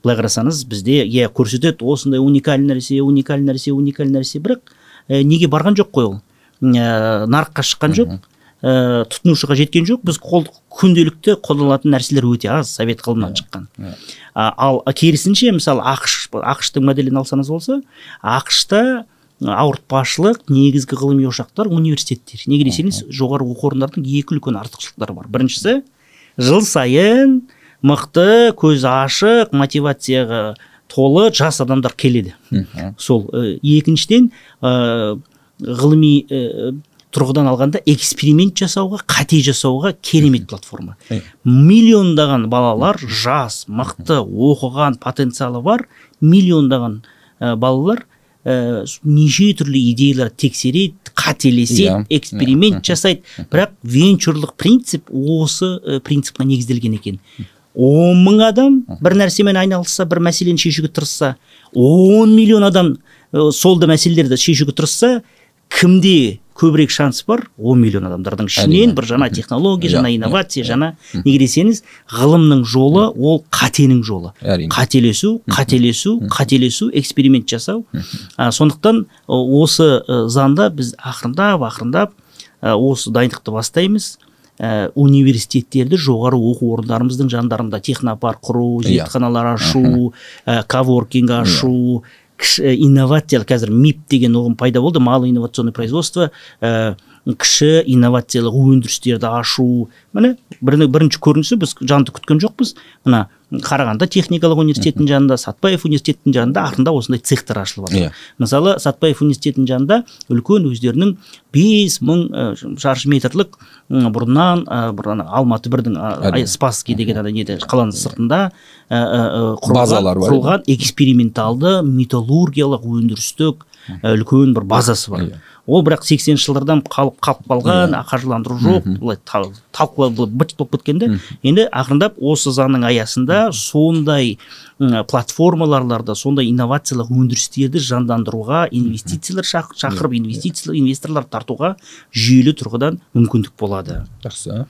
Былай қарасаңыз, бізде иә көрсетеді осындай уникальный нәрсе, уникальный нәрсе, уникальный нәрсе, бірақ неге барған жоқ қой ол? Нарыққа шыққан жоқ, тұтынушыға жеткен жоқ. Біз күнделікті қолданылатын нәрселер өте аз совет ғылымынан шыққан. Ал керісінше, мысалы, АҚШ-тың моделін алсаңыз болса, АҚШ-та ауыртпашылық негізгі ғылыми ошақтар университеттер. Неге десеңіз, жоғары оқу орындарының екі үлкен артықшылықтары бар. Біріншісі, жыл сайын мықты, көзі ашық, мотивацияға толы жас адамдар келеді. Сол екіншіден, ғылыми тұрғыдан алғанда эксперимент жасауға, қате жасауға керемет платформа. Миллиондаған балалар, жас, мықты, оқыған, потенциалы бар миллиондаған балалар неше түрлі идеялар тексереді, қателеседі, эксперимент жасайды. Бірақ венчурлық принцип осы принципке негізделген екен. 10 мың адам бір нәрсемен айналысса, бір мәселені шешуге тырысса, 10 миллион адам сол да мәселелерді шешуге тырысса, кімде көбірек шанс бар? 10 миллион адамдардың ішінен бір жаңа технология, жаңа инновация, жаңа, неге десеңіз, ғылымның жолы ол қатенің жолы. Қателесу, қателесу, қателесу, эксперимент жасау. Сондықтан осы заңда біз ақырындап, ақырындап осы дайындықты бастаймыз. Университеттерді, жоғары оқу орындарымыздың жандарында технопарк құру, зертханалар ашу, коворкинг ашу, инновациялық, қазір МИП деген ұғым пайда болды, малое инновационное производство, кіші инновациялық өндірістерді ашу. Міне, бірінші көрінісі, біз жанды күткен жоқпыз. Мына Қарағанды техникалық университетінің жанында, Сатпаев университетінің жанында ақырында осындай цехтар ашылып жатыр. Мысалы, Сатпаев университетінің жанында үлкен өздерінің 5000 шаршы метрлік бұрыннан, бір Алматы бірдің Спасский деген ана неде, қаланың сыртында құрылған эксперименталды металлургиялық өндірістік үлкен бір базасы бар. Ол бірақ 80-ші жылдардан қалып қалған, қаржыландыру жоқ, былай талқылау быт болып кеткенде, енді ақырындап осы заңның аясында сондай платформаларда, сондай инновациялық өндірістерді жандандыруға, инвестициялар шақырып, инвестициялар, инвесторлар тартуға жүйелі тұрғыдан мүмкіндік болады. Жақсы.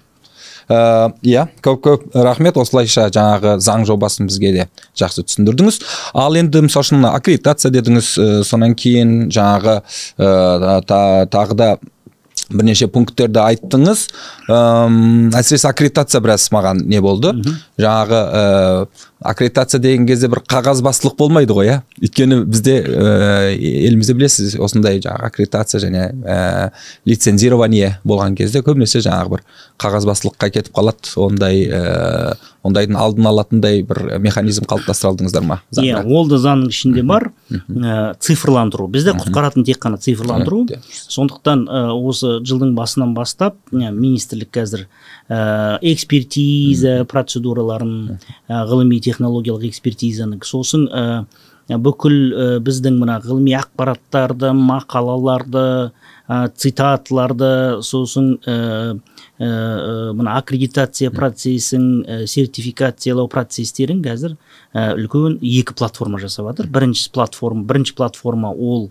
Иә, көп-көп рахмет. Осылайша жаңағы заң жобасын бізге де жақсы түсіндірдіңіз. Ал енді мысалы үшін аккредитация дедіңіз, сонан кейін жаңағы тағы да бірнеше пункттерді айттыңыз. Әсіресе аккредитация біраз маған не болды. Жаңағы аккредитация деген кезде бір қағазбастылық болмайды ғой, иә? Өйткені бізде елімізде білесіз, осындай жаңағы аккредитация және лицензирование болған кезде көбінесе жаңағы бір қағазбастылыққа кетіп қалады. Ондайдың алдын алатындай бір механизм қалыптастыра алдыңыздар ма? Иә, ол да заңның ішінде бар. Цифрландыру. Бізде құтқаратын тек қана цифрландыру. Сондықтан осы жылдың басынан бастап министрлік қазір экспертиза процедураларын, ғылыми технологиялық экспертизаны, сосын бүкіл біздің мына ғылыми ақпараттарды, мақалаларды, цитаталарды, сосын мына аккредитация процесін, сертификациялау процестерін қазір үлкен екі платформа жасап жатыр. Бірінші платформа ол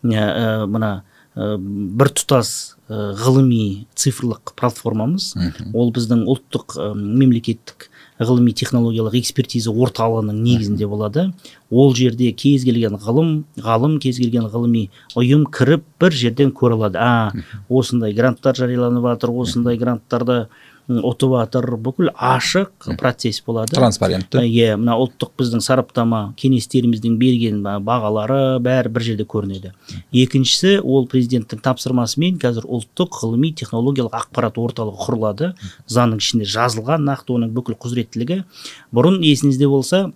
мына бір тұтас ғылыми цифрлық платформамыз. Ол біздің ұлттық мемлекеттік ғылыми технологиялық экспертиза орталығының негізінде болады. Ол жерде кез келген ғалым, кез келген ғылыми ұйым кіріп бір жерден көре алады. Осындай гранттар жарияланып жатыр, осындай гранттарды ұтып жатыр, бүкіл ашық процесс болады. Транспарентті. Иә, мына ұлттық біздің сараптама кеңестеріміздің берген бағалары бәрі бір жерде көрінеді. Екіншісі, ол президенттің тапсырмасымен қазір ұлттық ғылыми технологиялық ақпарат орталығы құрылады. Заңның ішінде жазылған нақты оның бүкіл құзыреттілігі. Бұрын есіңізде болса,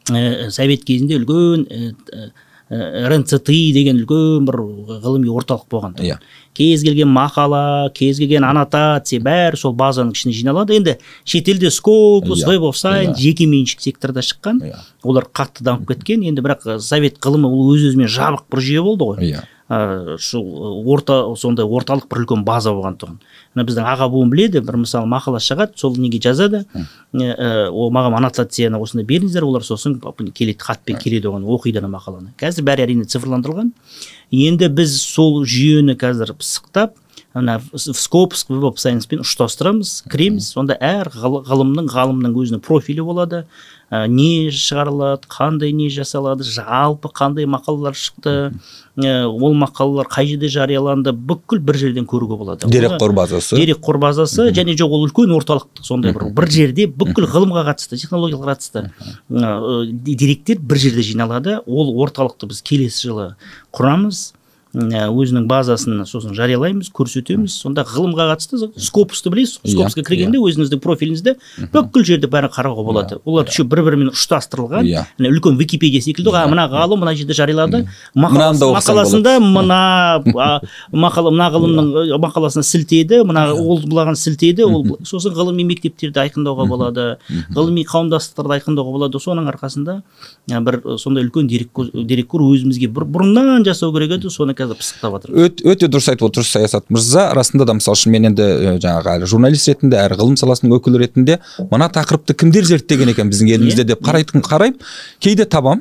совет кезінде үлкен РНЦТ деген үлкен бір ғылыми орталық болған. Кез келген мақала, кез келген аннотация бәрі сол базаның ішіне жиналады. Енді шетелде Scopus, Web of Science, жеке меншік секторда шыққан. Олар қатты дамып кеткен. Енді бірақ совет ғылымы ол өз-өзімен жабық бір жүйе болды ғой. Сол сондай орталық бір үлкен база болған тұғын. Мына біздің аға буын біледі, бір мысалы мақала шығады, сол неге жазады, ол маған аннотацияны осындай беріңіздер, олар сосын келеді, хатпен келеді, оған оқиды ана мақаланы. Қазір бәрі әрине цифрландырылған. Енді біз сол жүйені қазір пысықтап, ана Scopus, Web of Science-пен ұштастырамыз, кіреміз. Сонда әр ғалымның өзінің профилі болады, не шығарылады, қандай не жасалады, жалпы қандай мақалалар шықты, ол мақалалар қай жерде жарияланды, бүкіл бір жерден көруге болады. Дерекқор базасы. Дерекқор базасы және жоқ, ол үлкен орталық, сондай бір жерде бүкіл ғылымға қатысты, технологияға қатысты деректер бір жерде жиналады. Ол орталықты біз келесі жылы құрамыз, өзінің базасын сосын жариялаймыз, көрсетеміз. Сонда ғылымға қатысты Scopus-ты білесіз, Scopus-қа кіргенде өзіңіздің профиліңізді бүкіл жерде бәрін қарауға болады. Олар еще бір-бірімен ұштастырылған, үлкен Википедия секілді. Мына ғалым мына жерде жариялады, мақаласында мына мақала, мына ғалымның мақаласына сілтеді, мына ол бұлаған сілтеді, ол сосын ғылыми мектептерді айқындауға болады, ғылыми қауымдастықтарды айқындауға болады. Соның арқасында бір сондай үлкен дерекқор өзімізге бұрыннан жасау керек еді, соны қазір пысықтап жатырмыз. Өте дұрыс айтып отырсыз, Саясат мырза. Расында да, мысалы үшін, мен енді жаңағы әрі журналист ретінде, әрі ғылым саласының өкілі ретінде мына тақырыпты кімдер зерттеген екен біздің елімізде деп қараймын, кейде табам.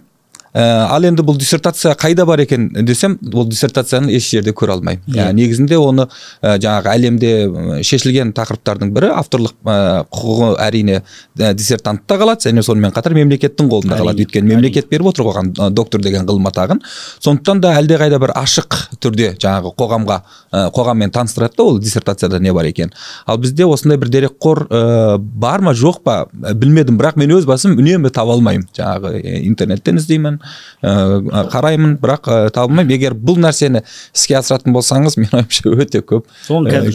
Ал енді бұл диссертация қайда бар екен десем, ол диссертацияны еш жерде көре алмаймын. Негізінде оны жаңағы әлемде шешілген тақырыптардың бірі, авторлық құқығы әрине диссертантта қалады, және сонымен қатар мемлекеттің қолында қалады. Өйткені мемлекет беріп отыр оған доктор деген ғылым атағын. Сондықтан да әлдеқайда бір ашық түрде жаңағы қоғаммен таныстырады да ол диссертацияда не бар екен. Ал бізде осындай бір дерекқор бар ма, жоқ па, білмедім, бірақ мен өз басым үнемі таба алмаймын. Жаңағы интернеттен іздеймін, қараймын, бірақ таба алмаймын. Егер бұл нәрсені іске асыратын болсаңыз, менің ойымша өте көп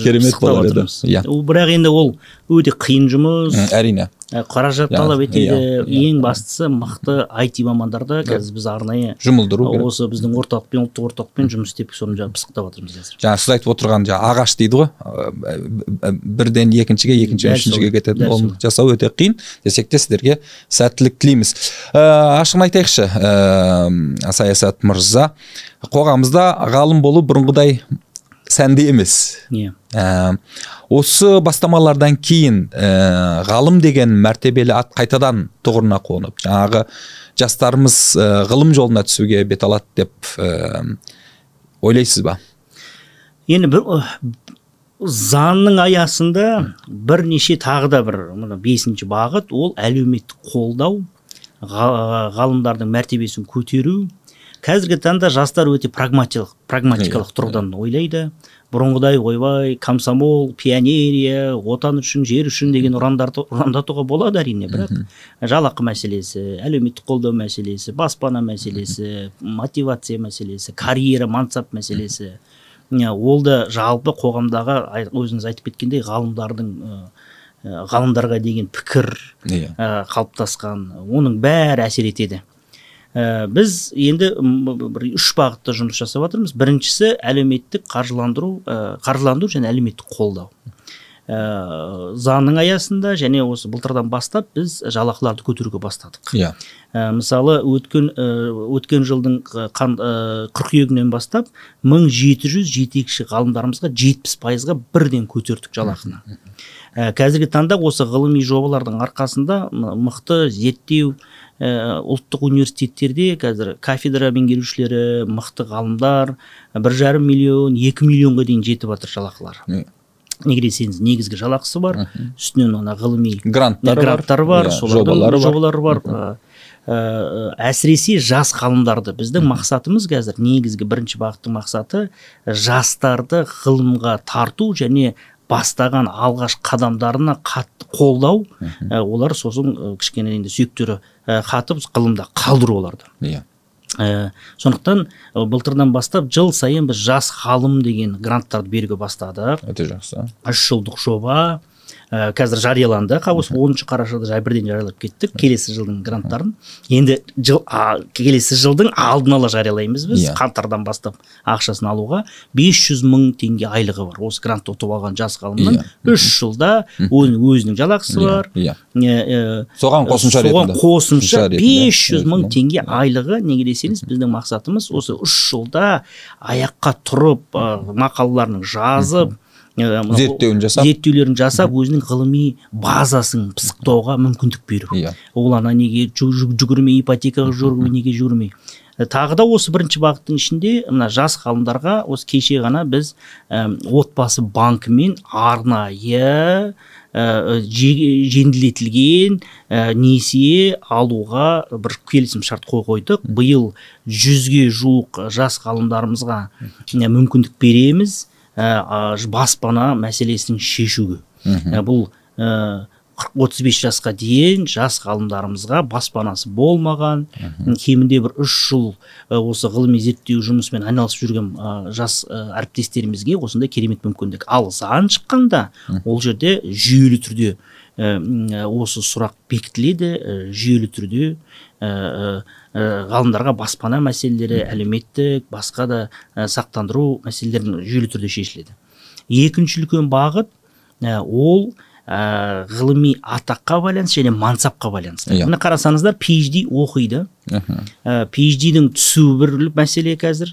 керемет болар еді. Бірақ енді ол өте қиын жұмыс. Әрине. Қаражат талап етеді. Ең бастысы мықты IT мамандарды қазір біз арнайы жұмылдыру керек. Осы біздің орталықпен, ұлттық орталықпен жұмыс істеп, соны пысықтап жатырмыз қазір. Жаңа сіз айтып отырған ағаш дейді ғой, бірден екіншіге, екіншіден үшіншіге кетеді. Оны жасау өте қиын. Десек те сіздерге сәттілік тілейміз. Ашығын айтайықшы, Саясат мырза, қоғамымызда ғалым болу бұрынғыдай сәнді емес. Осы бастамалардан кейін ғалым деген мәртебелі ат қайтадан тұғырына қонып, жаңағы жастарымыз ғылым жолына түсуге бет алады деп ойлайсыз ба? Енді бір заңның аясында бірнеше тағы да бір бесінші бағыт, ол әлеуметтік қолдау, ғалымдардың мәртебесін көтеру. Қазіргі таңда жастар өте прагматикалық тұрғыдан ойлайды. Бұрынғыдай ойбай, комсомол, пионерия, отан үшін, жер үшін деген ұрандатуға болады әрине, бірақ жалақы мәселесі, әлеуметтік қолдау мәселесі, баспана мәселесі, мотивация мәселесі, карьера, мансап мәселесі, ол да жалпы қоғамдағы өзіңіз айтып кеткендей ғалымдарға деген пікір қалыптасқан, оның бәрі әсер етеді. Біз енді бір үш бағытта жұмыс жасап жатырмыз. Біріншісі әлеуметтік қаржыландыру және әлеуметтік қолдау. Заңның аясында және осы былтырдан бастап біз жалақыларды көтеруге бастадық. Мысалы, өткен жылдың қыркүйегінен бастап 1700 жетекші ғалымдарымызға 70%-ға бірден көтердік жалақыны. Қазіргі таңда осы ғылыми жобалардың арқасында мықты зерттеу ұлттық университеттерде қазір кафедра меңгерушілері, мықты ғалымдар 1,5 миллион, 2 миллионға дейін жетіп жатыр жалақылар. Неге десеңіз, негізгі жалақысы бар, үстінен ана ғылыми гранттар бар, солардың жобалары бар. Әсіресе жас ғалымдарды біздің мақсатымыз қазір, негізгі бірінші бағыттың мақсаты жастарды ғылымға тарту және бастаған алғаш қадамдарына қатты қолдау, олар сосын кішкене енді сүйектері қатып ғылымда қалдыру оларды. Сондықтан былтырдан бастап жыл сайын біз жас ғалым деген гранттарды беруге бастадық. Өте жақсы. 3 жылдық жоба. Қазір жарияланды. Осы 10 қарашада бірден жариялап кеттік келесі жылдың гранттарын. Енді келесі жылдың алдын ала жариялаймыз біз. Қаңтардан бастап ақшасын алуға 500 мың теңге айлығы бар. Осы грантты ұтып алған жас ғалымның 3 жылда өзінің жалақысы бар. Соған қосымша ретінде. Қосымша 500 мың теңге айлығы. Неге десеңіз, біздің мақсатымыз осы 3 жылда аяққа тұрып, мақалаларын жазып, зерттеуін жасап, өзінің ғылыми базасын пысықтауға мүмкіндік беру. Ол ана неге жүгірмей, ипотекаға жүгірмей, неге жүгірмей. Тағы да осы бірінші бағыттың ішінде мына жас ғалымдарға осы кеше ғана біз отбасы банкімен арнайы жеңілдетілген несие алуға бір келісім шарт қол қойдық. Биыл 100-ге жуық жас ғалымдарымызға мүмкіндік береміз баспана мәселесін шешуге. Бұл 35 жасқа дейін жас ғалымдарымызға баспанасы болмаған, кемінде бір 3 жыл осы ғылыми зерттеу жұмысымен айналысып жүрген жас әріптестерімізге осындай керемет мүмкіндік. Ал заң шыққанда ол жерде жүйелі түрде осы сұрақ бекітіледі, жүйелі түрде ғалымдарға баспана мәселелері, әлеуметтік, басқа да сақтандыру мәселелерін жүйелі түрде шешіледі. Екінші үлкен бағыт ол ғылыми атаққа байланысты және мансапқа байланысты. Мына қарасаңыздар, PhD оқиды. PhD-дің түсуі бір мәселе қазір.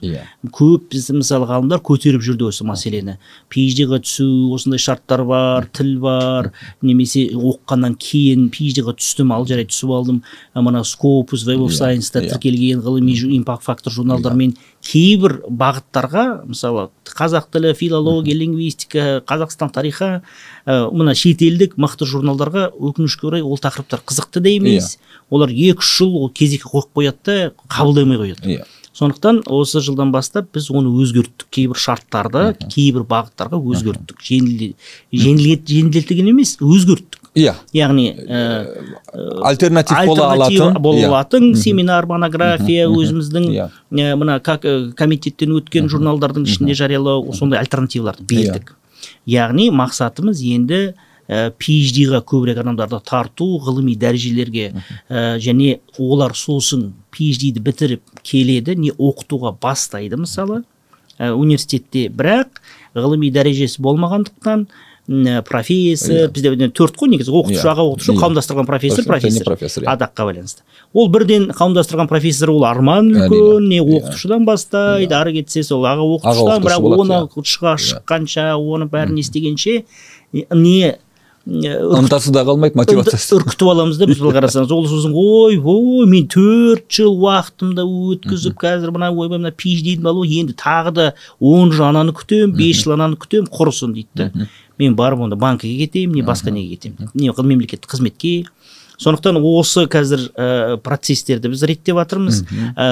Көп біз мысалы ғалымдар көтеріп жүрді осы мәселені. PhD-ға түсу, осындай шарттар бар, тіл бар, немесе оқығаннан кейін PhD-ға түстім, ал жарай түсіп алдым. Мына Scopus, Web of Science-та тіркелген ғылыми impact factor журналдармен кейбір бағыттарға, мысалы қазақ тілі, филология, лингвистика, Қазақстан тарихы, мына шетелдік мықты журналдарға өкінішке орай ол тақырыптар қызықты да емес. Олар 2-3 жыл ол кезекке қойып қояды да қабылдамай қояды. Сондықтан осы жылдан бастап біз оны өзгерттік, кейбір шарттарды, кейбір бағыттарға өзгерттік. Жеңілдетілген емес, өзгерттік. Яғни альтернатив бола алатын семинар, монография, өзіміздің мына комитеттен өткен журналдардың ішінде жариялау, сондай альтернативаларды бердік. Яғни мақсатымыз енді PhD-ға көбірек адамдарды тарту, ғылыми дәрежелерге, және олар сосын PhD-ді бітіріп келеді, не оқытуға бастайды мысалы университетте, бірақ ғылыми дәрежесі болмағандықтан профессор, бізде 4 қой негізі, оқытушы, аға оқытушы, қауымдастырған профессор, профессор атаққа байланысты. Ол бірден қауымдастырған профессор, ол арман үлкен, не оқытушыдан бастайды, ары кетсе сол аға оқытушыдан, бірақ оны оқытушыға шыққанша, оны бәрін естігенше, не ынтасы да қалмайды, мотивациясы. Үркітіп аламыз да біз бұл қарасаңыз. Ол сосын ой, ой, мен 4 жыл уақытымды өткізіп, қазір мына ойбай мына PhD-ді алу, енді тағы да 10 жыл ананы күтем, 5 жыл ананы күтем, құрысын дейді да. Мен барып онда банкіге кетемін, не басқа неге кетемін, не мемлекеттік қызметке. Сондықтан осы қазір процестерді біз реттеп жатырмыз,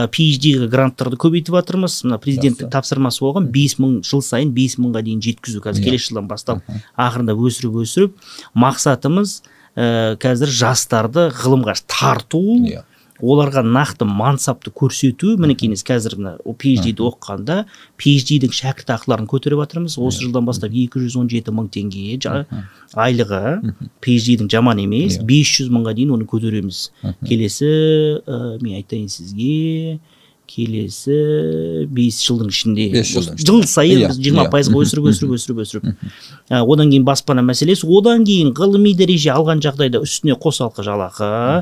PhD-ға гранттарды көбейтіп жатырмыз. Мына президенттік тапсырмасы болған 5000 жыл сайын 5000-ға дейін жеткізу, қазір келесі жылдан бастап ақырындап өсіріп, мақсатымыз қазір жастарды ғылымға тарту, оларға нақты мансапты көрсету. Мінекейіңіз, қазір мына PhD-ді оқығанда PhD-дің шәкіртақыларын көтеріп жатырмыз. Осы жылдан бастап 217 мың теңге айлығы PhD-дің жаман емес, 500 мыңға дейін оны көтереміз. Келесі, мен айтайын сізге, келесі 5 жылдың ішінде, жыл сайын біз 20%-ға өсіріп. Одан кейін баспана мәселесі, одан кейін ғылыми дәреже алған жағдайда үстіне қосалқы жалақы,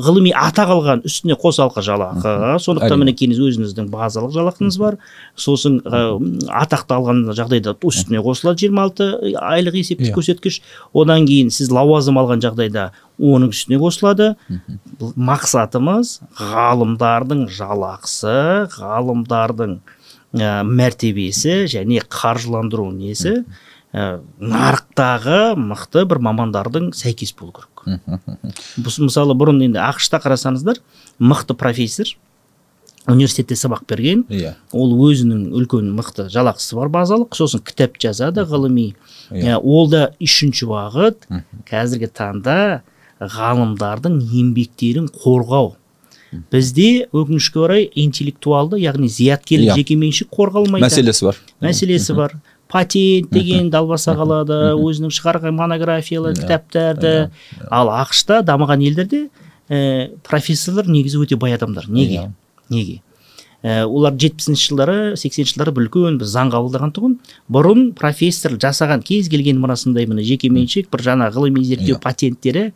ғылыми атақ алған үстіне қосалқы жалақы. Сондықтан мінекейіңіз, өзіңіздің базалық жалақыңыз бар, сосын атақты алған жағдайда үстіне қосылады 26 айлық есептік көрсеткіш. Одан кейін сіз лауазым алған жағдайда оның үстіне қосылады. Мақсатымыз ғалымдардың жалақысы, ғалымдардың мәртебесі және қаржыландыру несі нарықтағы мықты бір мамандардың сәйкес болу керек. Мысалы, бұрын енді АҚШ-та қарасаңыздар, мықты профессор университетте сабақ берген, ол өзінің үлкен мықты жалақысы бар базалық, сосын кітап жазады ғылыми. Ол да үшінші бағыт. Қазіргі таңда ғалымдардың еңбектерін қорғау. Бізде өкінішке орай интеллектуалды, яғни зияткерлік жекеменшік қорғалмайды. Мәселесі бар. Мәселесі бар. Патент деген далбаса қалады, өзінің шығарған монографиялар, кітаптарды. Ал АҚШ-та, дамыған елдерде профессорлар негізі өте бай адамдар. Неге? Неге? Олар 70-ші жылдары, 80-ші жылдары бір үлкен бір заң қабылдаған тұғын. Бұрын профессор жасаған кез келген мынасындай міне жекеменшік бір жаңа ғылыми зерттеу патенттері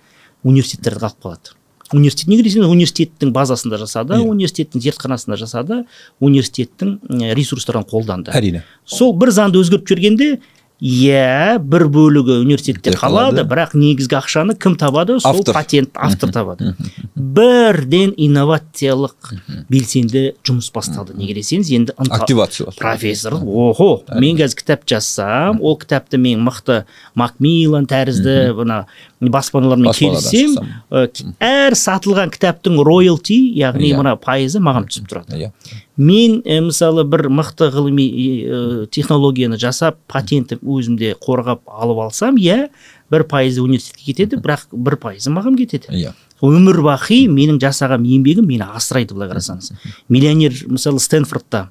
университеттерде қалып қалады. Университет, неге десеңіз, университеттің базасында жасады, университеттің зертханасында жасады, университеттің ресурстарын қолданды. Әрине. Сол бір заңды өзгертіп жібергенде, иә, бір бөлігі университетте қалады, бірақ негізгі ақшаны кім табады? Сол патент автор табады. Бірден инновациялық белсенді жұмыс басталды. Неге десеңіз, енді активация. Профессор, охо, мен қазір кітап жазсам, ол кітапты мен мықты Макмиллан тәрізді мына баспаналармен келіссем, әр сатылған кітаптың роялти, яғни мына пайызы маған түсіп тұрады. Мен мысалы бір мықты ғылыми технологияны жасап, патентті өзімде қорғап алып алсам, иә, бір пайызы университетке кетеді, бірақ бір пайызы маған кетеді. Өмір бақи менің жасаған еңбегім мені асырайды, былай қарасаңыз. Миллионер, мысалы, Стэнфордта,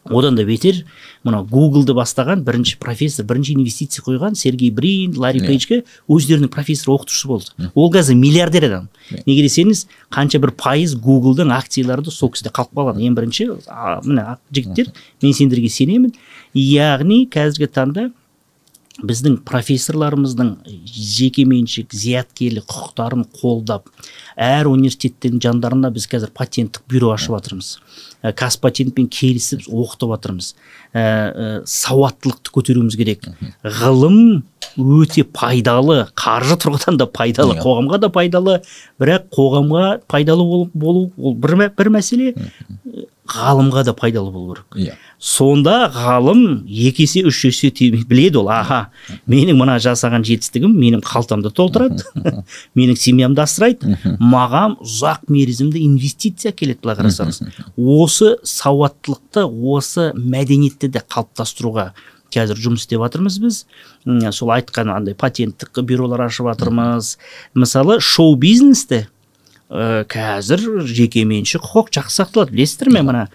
одан да бетер, мына Гуглды бастаған бірінші профессор, бірінші инвестиция құйған Сергей Брин, Ларри Пейджге өздерінің профессор оқытушысы болды. Ол қазір миллиардер адам. Неге десеңіз, қанша бір пайыз Гуглдың акциялары сол кісіде қалып қалған. Ең бірінші, міне, жігіттер, мен сендерге сенемін. Яғни қазіргі таңда біздің профессорларымыздың жекеменшік зияткерлік құқықтарын қолдап, әр университеттің жандарында біз қазір патенттік бюро ашып жатырмыз. Казпатентпен келісіп оқытып жатырмыз. Сауаттылықты көтеруіміз керек. Ғылым өте пайдалы, қаржы тұрғыдан да пайдалы, қоғамға да пайдалы, бірақ қоғамға пайдалы болу ол бір мәселе, ғалымға да пайдалы болу керек. Сонда ғалым 2 есе, 3 есе біледі ол, аха, менің мына жасаған жетістігім менің қалтамды толтырады, менің семьямды асырайды, маған ұзақ мерзімді инвестиция келеді, былай қарасаңыз. Осы сауаттылықты, осы мәдениетті де қалыптастыруға қазір жұмыс істеп жатырмыз біз. Сол айтқан андай патенттік бюролар ашып жатырмыз. Мысалы, шоу-бизнесте қазір жекеменшік құқық жақсы сақталады. Білесіздер ме, мына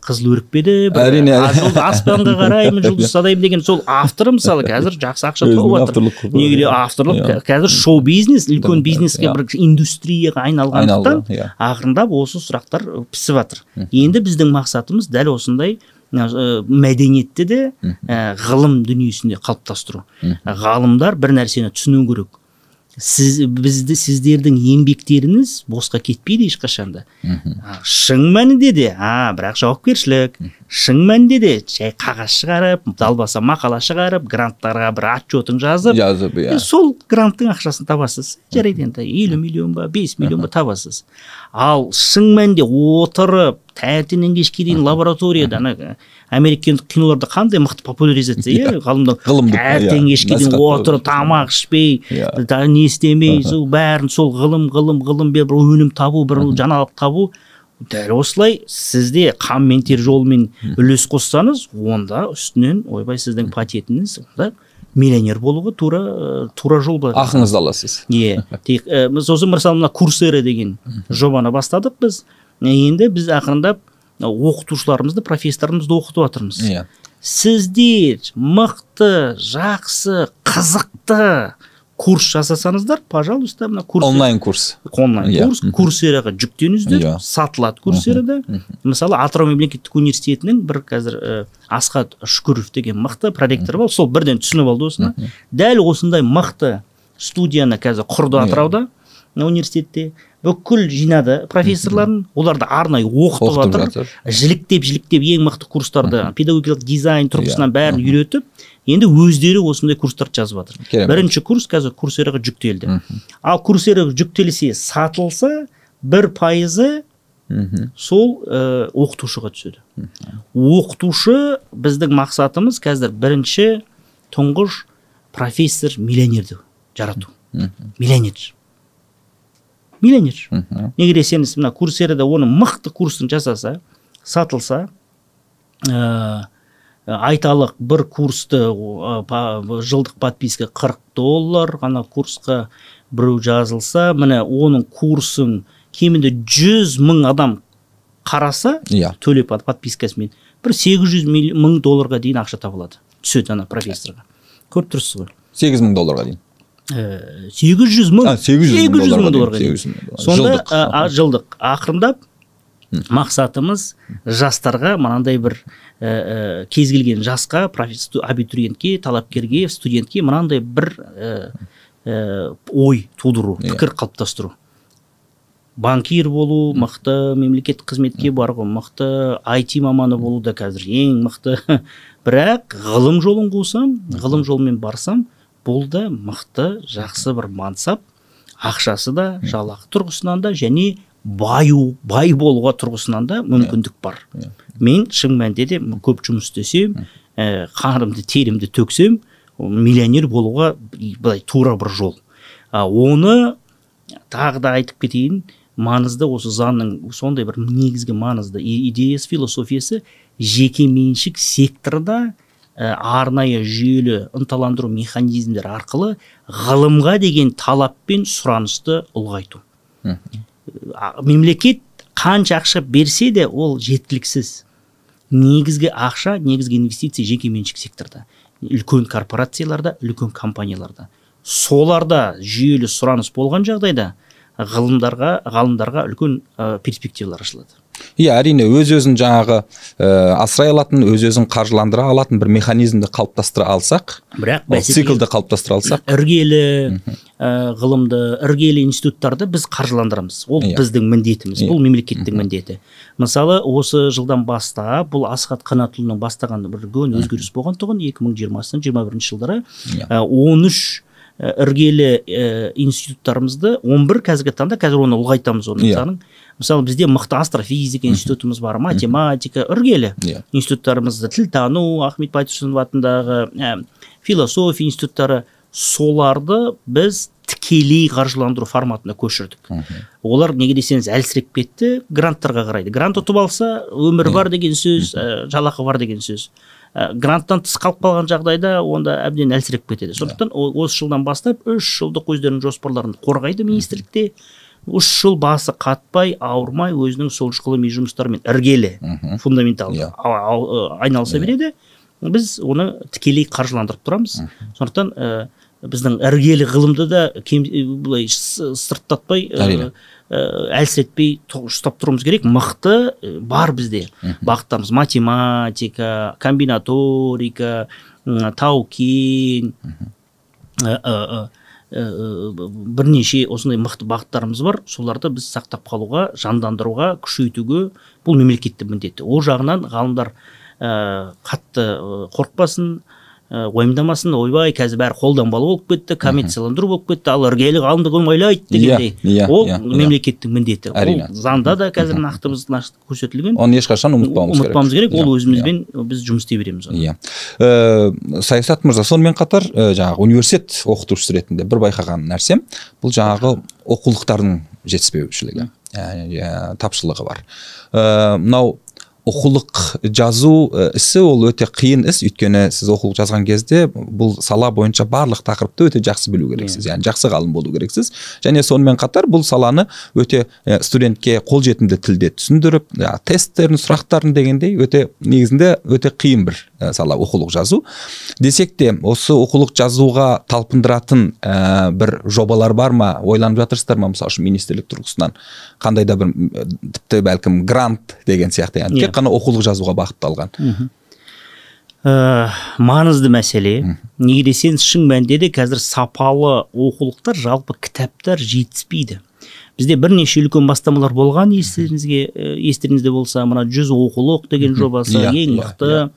Қызыл өрікпеді, аспанға қараймын, жұлдыз садаймын деген сол авторы, мысалы, қазір жақсы ақша тауып жатыр. Неге авторлық қазір шоу-бизнес үлкен бизнеске, бір индустрияға айналғандықтан ақырындап осы сұрақтар пісіп жатыр. Енді біздің мақсатымыз дәл осындай мәдениетті де ғылым дүниесінде қалыптастыру. Ғалымдар бір нәрсені түсіну керек. Сіздердің еңбектеріңіз босқа кетпейді ешқашанда. Шын мәнінде де, бірақ жауапкершілік, шын мәнінде де жай қағаз шығарып, далбаса мақала шығарып, гранттарға бір отчетын жазып, сол гранттың ақшасын табасыз. Жарайды енді 50 миллион ба, 5 миллион ба табасыз. Ал шын мәнінде отырып, таңертеңнен кешке дейін лабораторияда, ана американдық киноларда қандай мықты популяризация, ғалымдар таңертең кешке дейін отырып, тамақ ішпей, не істемей, сол бәрін сол ғылым, ғылым, ғылым, бір өнім табу, бір жаңалық табу. Дәл осылай сізде қан мен тер жолымен үлес қоссаңыз, онда үстінен, ойбай, сіздің патентіңіз, онда миллионер болуға тура жол бар. Ақыңызды аласыз. Сосын мысалы мына Курсера деген жобаны бастадық біз. Енді біз ақырындап оқытушыларымызды, профессорларымызды оқытып жатырмыз. Сіздер мықты, жақсы, қызықты курс жасасаңыздар, пожалуйста, мына курс онлайн курс. Онлайн курс, Курсераға жүктеңіздер, сатылады Курсерада. Мысалы, Атырау мемлекеттік университетінің бір қазір Асхат Шүкіров деген мықты проректор бар, сол бірден түсініп алды осыны. Дәл осындай мықты студияны қазір құрды Атырауда университетте. Бүкіл жинады профессорларын, оларды арнайы оқытып жатыр, жіліктеп ең мықты курстарды, педагогикалық дизайн тұрғысынан бәрін үйретіп, енді өздері осындай курстарды жазып жатыр. Бірінші курс қазір Курсераға жүктелді. Ал Курсераға жүктелсе, сатылса, 1% сол оқытушыға түседі. Оқытушы, біздің мақсатымыз қазір бірінші тұңғыш профессор миллионерді жарату. Миллионер. Миллионер. Неге десеңіз, мына Курсерада оның мықты курсын жасаса, сатылса, айталық бір курсты жылдық подписка $40, ана курсқа біреу жазылса, міне оның курсын кемінде 100 мың адам қараса, төлеп подпискасымен бір 800 мың долларға дейін ақша табылады. түседі ана профессорға. Көріп тұрсыз ғой. 8 мың долларға дейін. 800 мың. 800 мың долларға дейін. Сонда жылдық. Ақырындап мақсатымыз жастарға мынандай бір кез келген жасқа, абитуриентке, талапкерге, студентке мынандай бір ой тудыру, пікір қалыптастыру. Банкир болу, мықты мемлекеттік қызметке бару, мықты IT маманы болу да қазір ең мықты. Бірақ ғылым жолын қусам, ғылым жолымен барсам, бұл да мықты, жақсы бір мансап, ақшасы да, жалақы тұрғысынан да, және бай болуға тұрғысынан да мүмкіндік бар. Мен шын мәнінде де көп жұмыс істесем, қанымды, терімді төксем, миллионер болуға былай тура бір жол. Оны тағы да айтып кетейін, маңызды осы заңның сондай бір негізгі маңызды идеясы, философиясы жеке меншік секторда арнайы жүйелі ынталандыру механизмдері арқылы ғылымға деген талап пен сұранысты ұлғайту. Мемлекет қанша ақша берсе де ол жеткіліксіз. Негізгі ақша, негізгі инвестиция жеке меншік секторда, үлкен корпорацияларда, үлкен компанияларда. Соларда жүйелі сұраныс болған жағдайда ғалымдарға үлкен перспективалар ашылады. Иә, әрине, өз-өзін жаңағы асырай алатын, өз-өзін қаржыландыра алатын бір механизмді қалыптастыра алсақ, бірақ циклді қалыптастыра алсақ, іргелі ғылымды, іргелі институттарды біз қаржыландырамыз. Ол біздің міндетіміз, бұл мемлекеттің міндеті. Мысалы, осы жылдан бастап, бұл Асхат Қанатұлының бастаған бір үлкен өзгеріс болған тұғын 2020-21 жылдары 13 іргелі институттарымызды 11 қазіргі таңда, қазір оны ұлғайтамыз оның санын. Мысалы, бізде мықты астрофизика институтымыз бар, математика, іргелі институттарымызды, тілтану, Ахмет Байтұрсынов атындағы философия институттары, соларды біз тікелей қаржыландыру форматына көшірдік. Олар неге десеңіз әлсіреп кетті, гранттарға қарайды. Грант ұтып алса, өмір бар деген сөз, жалақы бар деген сөз. Гранттан тыс қалып қалған жағдайда онда әбден әлсіреп кетеді. Сондықтан осы жылдан бастап 3 жылдық өздерінің жоспарларын қорғайды министрлікте. 3 жыл басы қатпай, ауырмай, өзінің сол ғылыми жұмыстарымен іргелі, фундаменталды айналыса береді. Біз оны тікелей қаржыландырып тұрамыз. Сондықтан біздің іргелі ғылымды да былай сырттатпай, әлсіретпей ұстап тұруымыз керек. Мықты бар бізде бағыттарымыз: математика, комбинаторика, тау-кен, бірнеше осындай мықты бағыттарымыз бар. Соларды біз сақтап қалуға, жандандыруға, күшейтуге бұл мемлекеттің міндеті. Ол жағынан ғалымдар қатты қорықпасын, уайымдамасын, ойбай, қазір бәрі қолданбалы болып кетті, коммерцияландыру болып кетті, ал іргелі ғалымды кім ойлайды дегендей. Ол мемлекеттің міндеті. Ол заңда да қазір нақты біз көрсетілген. Оны ешқашан ұмытпауымыз керек. Ол өзімізбен біз жұмыс істей береміз. Саясат мырза, сонымен қатар жаңағы университет оқытушысы ретінде бір байқаған нәрсем, бұл жаңағы оқулықтардың жетіспеушілігі, тапшылығы бар. Мынау оқулық жазу ісі ол өте қиын іс, өйткені сіз оқулық жазған кезде бұл сала бойынша барлық тақырыпты өте жақсы білу керексіз, яғни жақсы ғалым болу керексіз. Және сонымен қатар бұл саланы өте студентке қолжетімді тілде түсіндіріп, тесттерін, сұрақтарын дегендей, өте негізінде өте қиын бір сала оқулық жазу. Десек те, осы оқулық жазуға талпындыратын бір жобалар бар ма, ойланып жатырсыздар ма? Мысалы үшін министрлік тұрғысынан қандай да бір, тіпті бәлкім грант деген сияқты, яғни тек қана оқулық жазуға бағытталған. Маңызды мәселе. Неге десеңіз, шын мәнінде де қазір сапалы оқулықтар, жалпы кітаптар жетіспейді. Бізде бірнеше үлкен бастамалар болған, естеріңізде болса, мына 100 оқулық деген жобасы ең мықты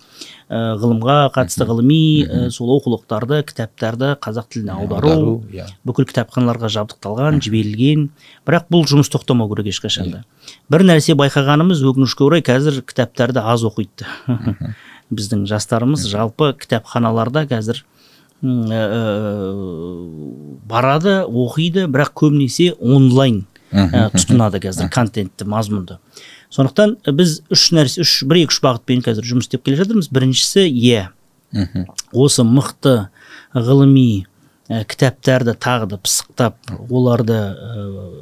ғылымға қатысты ғылыми сол оқулықтарды, кітаптарды қазақ тіліне аудару, бүкіл кітапханаларға жабдықталған, жіберілген. Бірақ бұл жұмыс тоқтамау керек ешқашан да. Бір нәрсе байқағанымыз, өкінішке орай, қазір кітаптарды аз оқиды. Біздің жастарымыз жалпы кітапханаларда қазір барады, оқиды, бірақ көбінесе онлайн тұтынады қазір контентті, мазмұнды. Сондықтан біз бір-екі-үш бағытпен қазір жұмыс істеп келе жатырмыз. Біріншісі, осы мықты ғылыми кітаптарды тағы да пысықтап, оларды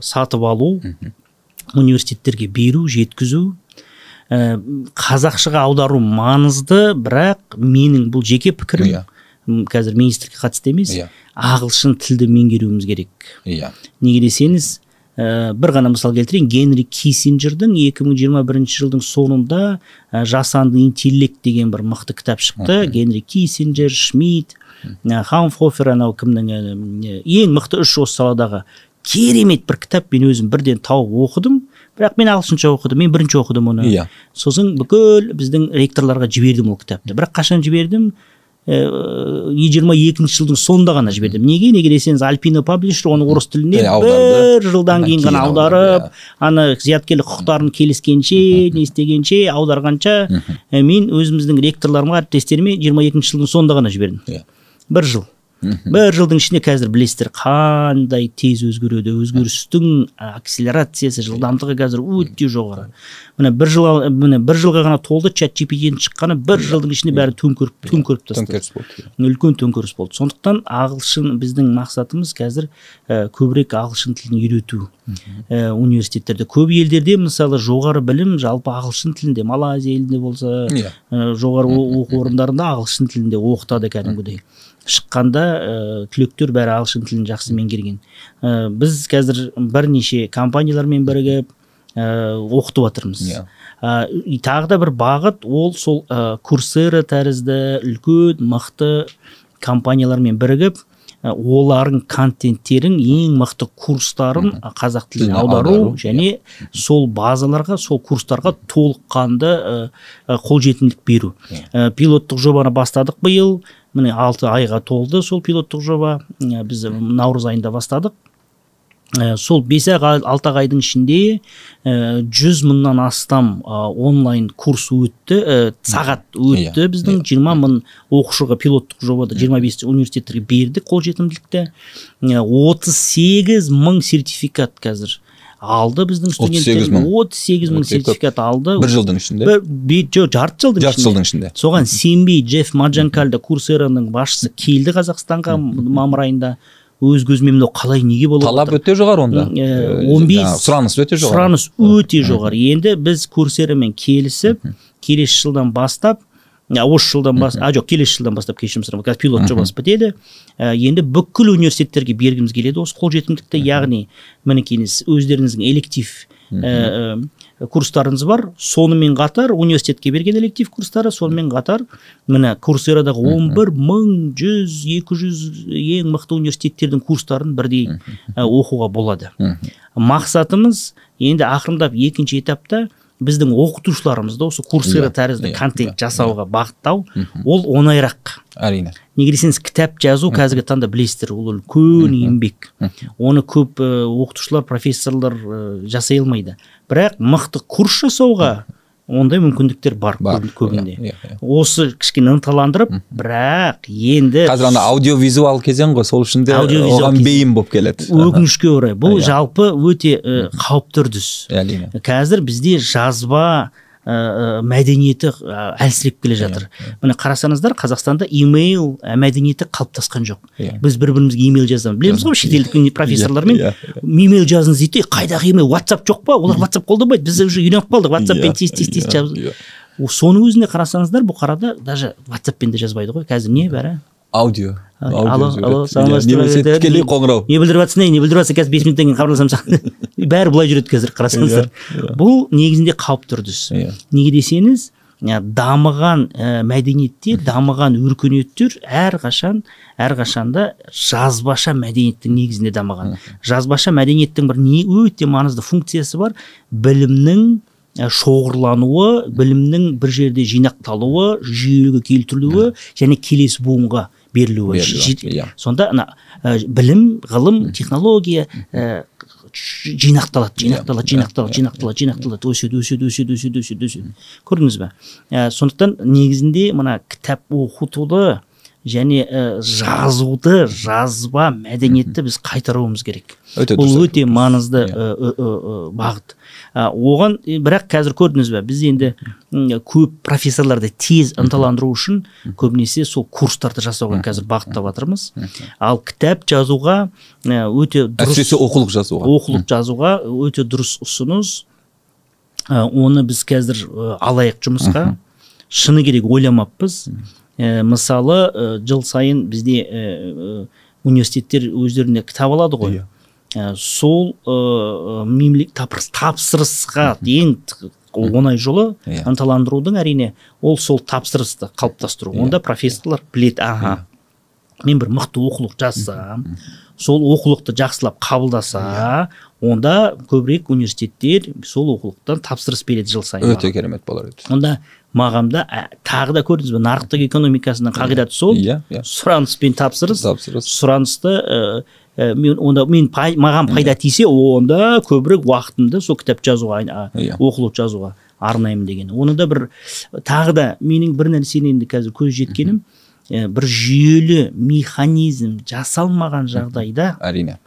сатып алу, университеттерге беру, жеткізу. Қазақшаға аудару маңызды, бірақ менің бұл жеке пікірім, қазір министрлікке қатысты емес, ағылшын тілді меңгеруіміз керек. Неге десеңіз, бір ғана мысал келтірейін. Генри Киссинджердің 2021 жылдың соңында «Жасанды интеллект» деген бір мықты кітап шықты. Генри Киссинджер, Шмидт, Хаунхофер, анау кімнің, ең мықты үш осы саладағы керемет бір кітап. Мен өзім бірден тауып оқыдым, бірақ мен ағылшынша оқыдым, мен бірінші оқыдым оны. Сосын бүкіл біздің ректорларға жібердім ол кітапты. Бірақ қашан жібердім? 22-жылдың соңында ғана жібердім. Неге десеңіз, Альпина Паблишер оны орыс тіліне бір жылдан кейін ғана аударып, ана зияткерлік құқықтарын келіскенше, не істегенше, аударғанша, мен өзіміздің ректорларыма, әріптестеріме 22 жылдың соңында ғана жібердім. Бір жыл. Бір жылдың ішінде қазір білесіздер, қандай тез өзгереді. Өзгерістің акселерациясы, жылдамдығы қазір өте жоғары. Міне, бір жыл, міне, бір жылға ғана толды чат GPT-ның шыққаны. Бір жылдың ішінде бәрі төңкеріп тастады. Төңкеріс болды. Үлкен төңкеріс болды. Сондықтан ағылшын, біздің мақсатымыз қазір көбірек ағылшын тілін үйрету университеттерде. Көп елдерде, мысалы, жоғары білім жалпы ағылшын тілінде. Малайзия елінде болса, жоғары оқу орындарында ағылшын тілінде оқытады кәдімгідей. Шыққанда түлектер бәрі ағылшын тілін жақсы меңгерген. Біз қазір бірнеше компаниялармен бірігіп оқытып жатырмыз. И тағы да бір бағыт, ол сол Курсера тәрізді үлкен мықты компаниялармен бірігіп, олардың контенттерін, ең мықты курстарын қазақ тіліне Тіліне аудару аудару, және сол базаларға, сол курстарға толыққанды қолжетімділік беру. Пилоттық жобаны бастадық биыл. Міне, 6 айға толды сол пилоттық жоба. Біз наурыз айында бастадық. Сол 5 ақ, 6 айдың ішінде 100 мыңнан астам онлайн курс өтті, сағат өтті. Біздің 20 мың оқушыға пилоттық жобада 25 университеттерге бердік қолжетімділікті. 38 мың сертификат қазір алды біздің 38 студенттер. Мың. 38 мың Өте көп. сертификат алды. Бір жылдың ішінде. Жоқ, жарты жылдың Жарты ішінде. жылдың ішінде. Соған сенбей, Джефф Маджанкальда, Курсераның басшысы, келді Қазақстанға мамыр айында. Өз көзімен мынау қалай, неге болып Талап жатыр? Өте жоғары онда. 15 Жаңағы сұраныс өте жоғары. Сұраныс өте жоғары. Енді біз Курсерамен келісіп, келесі жылдан бастап, осы жылдан бас, а жоқ, келесі жылдан бастап, кешірім сұраймын, қазір пилот жобасы бітеді. Енді бүкіл университеттерге бергіміз келеді осы қолжетімділікті. Яғни, мінекейіңіз, өздеріңіздің электив курстарыңыз бар, сонымен қатар университетке берген электив курстары, сонымен қатар міне, Курсерадағы 11 100, 200 ең мықты университеттердің курстарын бірдей оқуға болады. Мақсатымыз енді ақырындап екінші этапта біздің оқытушыларымызды осы Курсера тәрізді контент жасауға бағыттау. Ол оңайырақ. Неге десеңіз, кітап жазу қазіргі таңда, білесіздер, ол үлкен еңбек. Оны көп оқытушылар, профессорлар жасай алмайды. Бірақ мықты курс жасауға ондай мүмкіндіктер бар, Бар. көбінде. Иә, иә. Осы кішкене ынталандырып, бірақ енді Қазір ана аудиовизуал кезең ғой, сол үшін де Аудиовизуал оған кезең. бейім болып келеді. Өкінішке орай, бұл жалпы өте қауіпті үрдіс. Қазір бізде жазба мәдениеті әлсіреп келе жатыр. Міне, қарасаңыздар, Қазақстанда имейл мәдениеті қалыптасқан жоқ. Біз бір бірімізге имейл жазамыз, білеміз ғой, шетелдік профессорлармен Иә, имейл жазыңыз дейді. «Ей, қайдағы имейл, WhatsApp жоқ па?» Олар WhatsApp қолданбайды. Біз уже үйреніп қалдық WhatsAppпен тез, тез, тез жазып. Соның өзіне қарасаңыздар, бұқарада даже WhatsAppпен де жазбайды ғой қазір. Не, бәрі Аудио. Алло, Аудио алло, жібереді. саламатсыз ба? Немесе Деді. тікелей қоңырау. Не білдіріп жатсың, ей, не білдіріп жатсың? Қазір 5 минуттан кейін хабарласамын саған. Бәрі былай жүреді қазір, қарасаңыздар. Иә, иә. Бұл негізінде қауіпті үрдіс. Неге десеңіз, дамыған мәдениеттер, дамыған өркениеттер әрқашанда жазбаша мәдениеттің негізінде дамыған. Жазбаша мәдениеттің бір не өте маңызды функциясы бар: білімнің шоғырлануы, білімнің бір жерде жинақталуы, жүйеге келтірілуі және келесі буынға берілуі. Берілуі, иә. Сонда ана білім, ғылым, технология жинақталады, жинақталады, жинақталады, жинақталады, жинақталады, өседі, өседі, өседі, өседі, өседі, өседі. Көрдіңіз бе? Сондықтан негізінде мына кітап оқытуды және жазуды, жазба мәдениетті біз қайтаруымыз керек. Өте Бұл дұрыс. өте маңызды бағыт. Оған бірақ қазір, көрдіңіз бе, біз енді көп профессорларды тез ынталандыру үшін көбінесе сол курстарды жасауға қазір бағыттап жатырмыз. Ал кітап жазуға өте дұрыс Әсіресе оқулық жазуға. Оқулық жазуға өте дұрыс ұсыныс. Оны біз қазір алайық жұмысқа. Шыны керек ойламаппыз. Мысалы, жыл сайын бізде университеттер өздеріне кітап алады ғой. Сол тапсырысқа ең оңай жолы ынталандырудың, әрине, ол сол тапсырысты қалыптастыру. Онда профессорлар біледі, аха, мен бір мықты оқулық жазсам, сол оқулықты жақсылап қабылдаса, онда көбірек университеттер сол оқулықтан тапсырыс береді жыл сайын. Өте керемет болар еді. Онда маған да тағы да көрдіңіз бе, нарықтық экономикасының қағидаты сол. Сұраныс пен тапсырыс. Сұранысты мен онда мен маған пайда тисе, онда көбірек уақытымды сол кітап жазуға, оқулық жазуға арнаймын деген. Оны да бір тағы да менің бір нәрсені енді қазір көз жеткенім, бір жүйелі механизм жасалмаған жағдайда, әрине,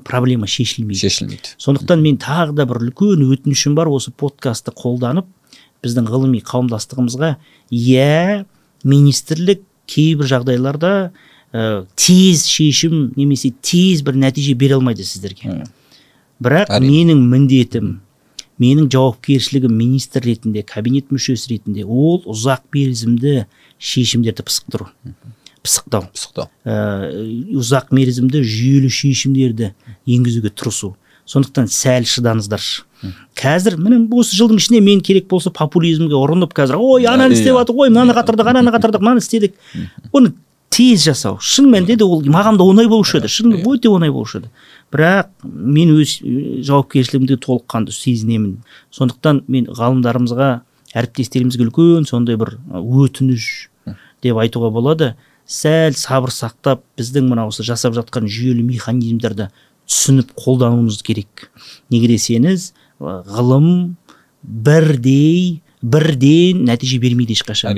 проблема шешілмейді. Сондықтан мен тағы да бір үлкен өтінішім бар, осы подкастты қолданып біздің ғылыми қауымдастығымызға, министрлік кейбір жағдайларда тез шешім немесе тез бір нәтиже бере алмайды сіздерге. Бірақ менің міндетім, менің жауапкершілігім министр ретінде, кабинет мүшесі ретінде, ол ұзақ мерзімді шешімдерді пысықтау. Ұзақ мерзімді жүйелі шешімдерді енгізуге тырысу. Сондықтан сәл шыдаңыздаршы. Қазір міне осы жылдың ішінде мен керек болса популизмге ұрынып қазір, ой, ананы істеп жатыр, ой, мынаны қатырдық, ананы қатырдық, мынаны істедік. Оны тез жасау. Шын мәнінде де ол маған да оңай болушы еді. Шын өте оңай болушы еді. Бірақ мен өз жауапкершілігімді толыққанды сезінемін. Сондықтан мен ғалымдарымызға, әріптестерімізге үлкен сондай бір өтініш деп айтуға болады. Сәл сабыр сақтап, біздің мына осы жасап жатқан жүйелі механизмдерді түсініп қолдануымыз керек. Неге десеңіз, ғылым бірден нәтиже бермейді ешқашан.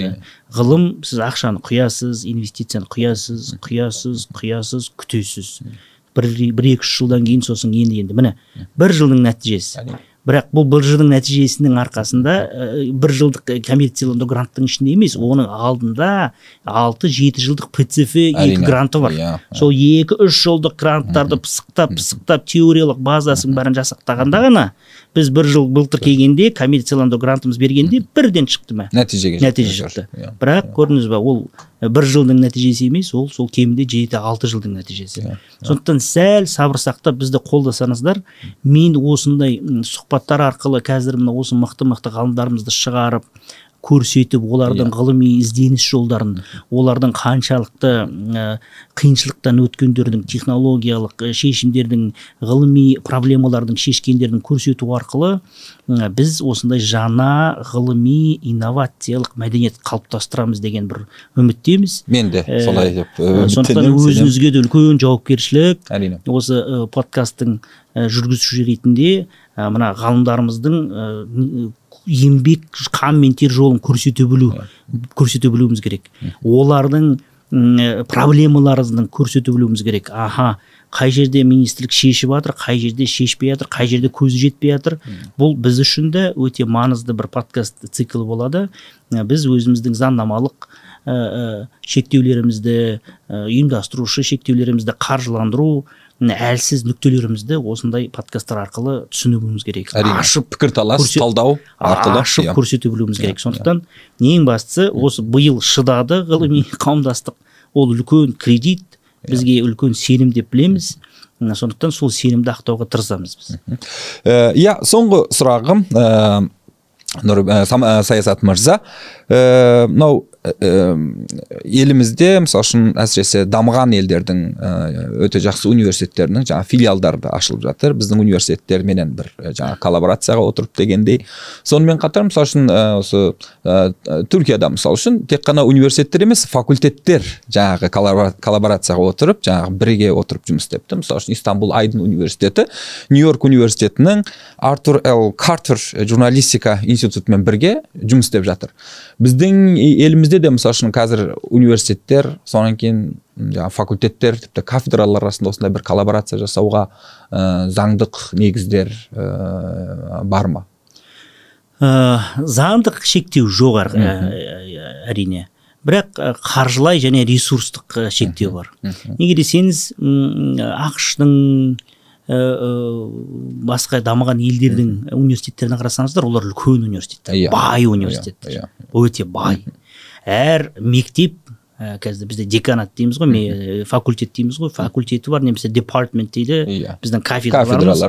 Ғылым, сіз ақшаны құясыз, инвестицияны құясыз, құясыз, күтесіз. Бір-екі үш жылдан кейін сосын енді міне бір жылдың нәтижесі. Бірақ бұл бір жылдың нәтижесінің арқасында бір жылдық коммерцияландыру гранттың ішінде емес, оның алдында 6-7 жылдық ПЦФ 2 гранты бар. Сол 2-3 жылдық гранттарды пысықтап, теориялық базасын бәрін жасақтағанда ғана біз бір жыл былтыр келгенде коммерцияландыру грантымыз бергенде бірден шықты ма? Нәтиже шықты. Бірақ көрдіңіз ба, ол бір жылдың нәтижесі емес, ол сол кемінде 7-6 жылдың нәтижесі. Сондықтан сәл сабыр сақтап бізді қолдасаңыздар, мен осындай сұхбаттар арқылы қазір мына осы мықты-мықты ғалымдарымызды шығарып, көрсетіп, олардың ғылыми ізденіс жолдарын, олардың қаншалықты қиыншылықтан өткендердің, технологиялық шешімдердің, ғылыми проблемалардың шешкендерін көрсету арқылы біз осындай жаңа ғылыми инновациялық мәдениет қалыптастырамыз деген бір үміттеміз. Мен де солай деп үміттенемін. Сондықтан өзіңізге де үлкен жауапкершілік. Әрине. Осы подкасттың жүргізуші ретінде мына ғалымдарымыздың еңбек, қан мен тер жолын көрсете білуіміз керек. Олардың проблемаларын көрсете білуіміз керек. Аха, қай жерде министрлік шешіп жатыр, қай жерде шешпей жатыр, қай жерде көзі жетпей жатыр. Бұл біз үшін де өте маңызды бір подкаст циклі болады. Біз өзіміздің заңнамалық шектеулерімізді, ұйымдастырушы шектеулерімізді, қаржыландыру әлсіз нүктелерімізді осындай подкасттар арқылы түсінуіміз керек. Ашып пікірталас, талдау арқылы ашып көрсете білуіміз керек. Сондықтан ең бастысы осы биыл шыдады ғылыми қауымдастық. Ол үлкен кредит, бізге үлкен сенім деп білеміз. Сондықтан сол сенімді ақтауға тырысамыз біз. Иә, соңғы сұрағым, Саясат мырза, мынау елімізде, мысалы үшін, әсіресе дамыған елдердің өте жақсы университеттерінің жаңа филиалдары да ашылып жатыр. Біздің университеттерменен бір жаңа коллаборацияға отырып дегендей. Сонымен қатар, мысалы үшін, осы Түркияда, мысалы үшін, тек қана университеттер емес, факультеттер жаңағы коллаборацияға отырып, жаңағы бірге отырып жұмыс істепті. Мысалы үшін, Истанбул Айдын университеті Нью-Йорк университетінің Артур Л. Картер журналистика институтымен бірге жұмыс істеп жатыр. Біздің елімізде де, мысалы үшін, қазір университеттер, содан кейін факультеттер, тіпті кафедралар арасында осындай бір коллаборация жасауға заңдық негіздер бар ма? Заңдық шектеу жоқ, әрине. Бірақ қаржылай және ресурстық шектеу бар. Неге десеңіз, ақш-тың, Басқа дамыған елдердің университеттеріне қарасаңыздар, олар үлкен университеттер, бай университеттер, өте бай. Әр мектеп, қазір бізде деканат дейміз ғой, факультет дейміз ғой, факультеті бар, немесе департмент дейді, біздің кафедраларымыз.